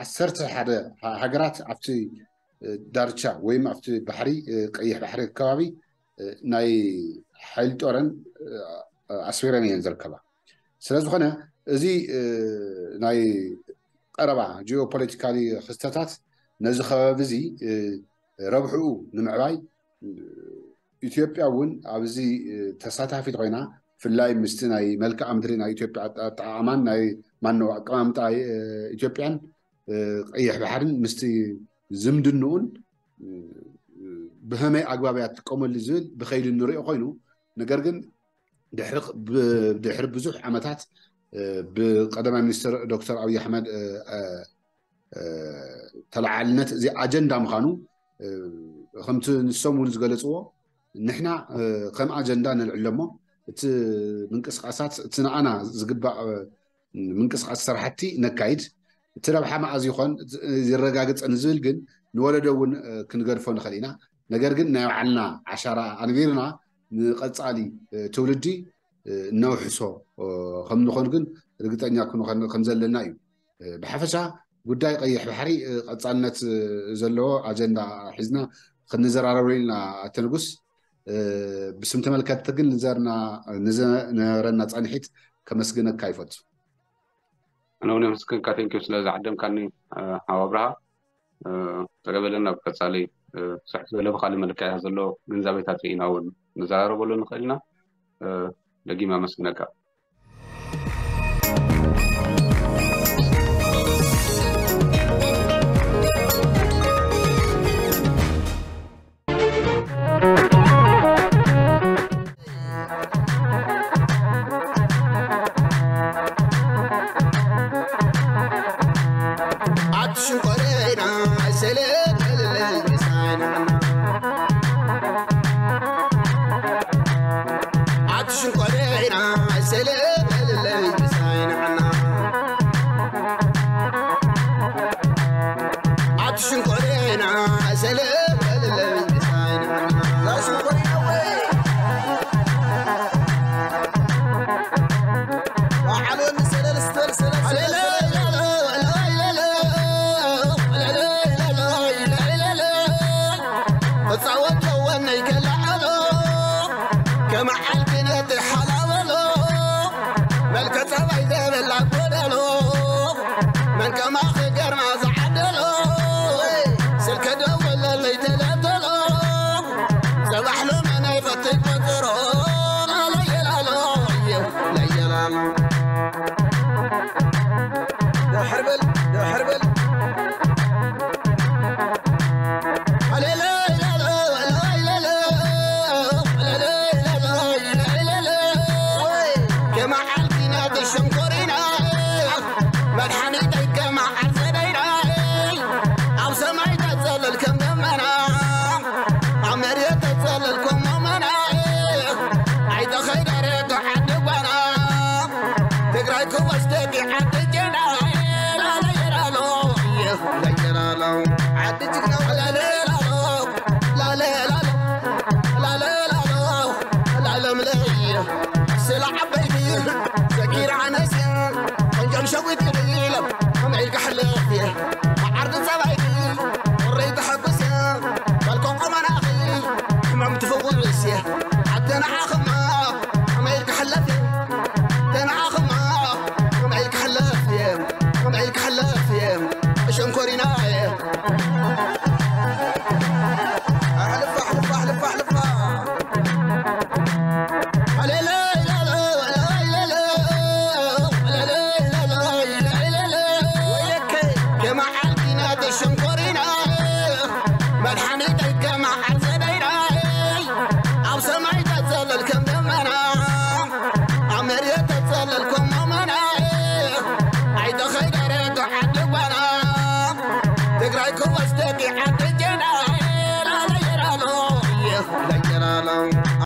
ዓሰርተ ሓደ ሃገራት ኣብቲ ዳርቻ ወይም ኣብቲ ባሕሪ፣ ቀይሕ ባሕሪ ከባቢ ናይ ሓይሊ ጦረን ኣስፊረን እየን ዝርከባ። ስለ ዝኾነ እዚ ናይ ቀረባ ጂኦፖለቲካሊ ክስተታት ነዚ ከባቢ እዚ ረብሕኡ ንምዕባይ ኢትዮጵያ እውን ኣብዚ ተሳታፊት ኮይና ብፍላይ ምስቲ ናይ መልክዓ ምድሪ ናይ ኢትዮጵያ ኣጠ- ኣጠዓዕማን ናይ ማነው ኣቀማምጣ እ፣ ኢትዮጵያን እ፣ ቀይሕ ባሕርን ምስቲ ዝምድንኡን እ፣ ብኸመይ ኣግባብ እያ ትጥቀመሉ ዝብል ብኸይዲ ንሪኦ ኮይኑ፣ ነገር ግን ድሕሪ ብ- ድሕሪ ብዙሕ ዓመታት እ፣ ብቀዳማይ ሚኒስትር ዶክተር ኣብይ ኣሕመድ እ፣ እ፣ እ፣ ተለዓልነት እዚ ኣጀንዳ ምዃኑ እ፣ ከምቲ ንሶም እውን ዝገለፅዎ ንሕና እ፣ ከም ኣጀንዳ ነልዕሎ እሞ እቲ ምንቅስቃሳት እቲ ንኣና ዝግባእ እ፣ ምንቅስቃስ ስራሕቲ ነካይድ እቲ ረብሓ መዓዝ ይኾን ዝረጋግፀ ንዝብል ግን ንወለዶ እውን እ፣ ክንገድፎ ንኽእል ኢና። ነገር ግን ናይ ባዕልና ዓሻራ ኣንቢርና ንቐፃሊ እ፣ ትውልዲ እ፣ እነውሕሶ እ፣ ከም ንኾን ግን ርግጠኛ ክንኾን ከም ዘለና እዩ። እ፣ ብሓፈሻ ጉዳይ ቀይሕ ባሕሪ እ፣ ቀፃልነት እ፣ ዘለዎ ኣጀንዳ ሒዝና ክንዘራረበሉ ኢና። ኣተ ንጉስ እ፣ ብስም ተመልከትቲ ግን ንዘርና ንዘነበረና ፃንሒት ከመስግነካ ይፈቱ። ኣነ እውን የመስግንካ። ቴንኪዩ ስለ ዝዓደምካኒ እ፣ ሓው ኣብርሃ። እ፣ ተቀበለን ኣብ ቀፃሊ እ፣ ስሕት ዝበለ ብካሊ መልክዕ ዘሎ ግንዛቤታት ርኢና እውን ንዘራረበሉ ንኽእል ኢና። እ፣ ደጊም ኣመስግነካ።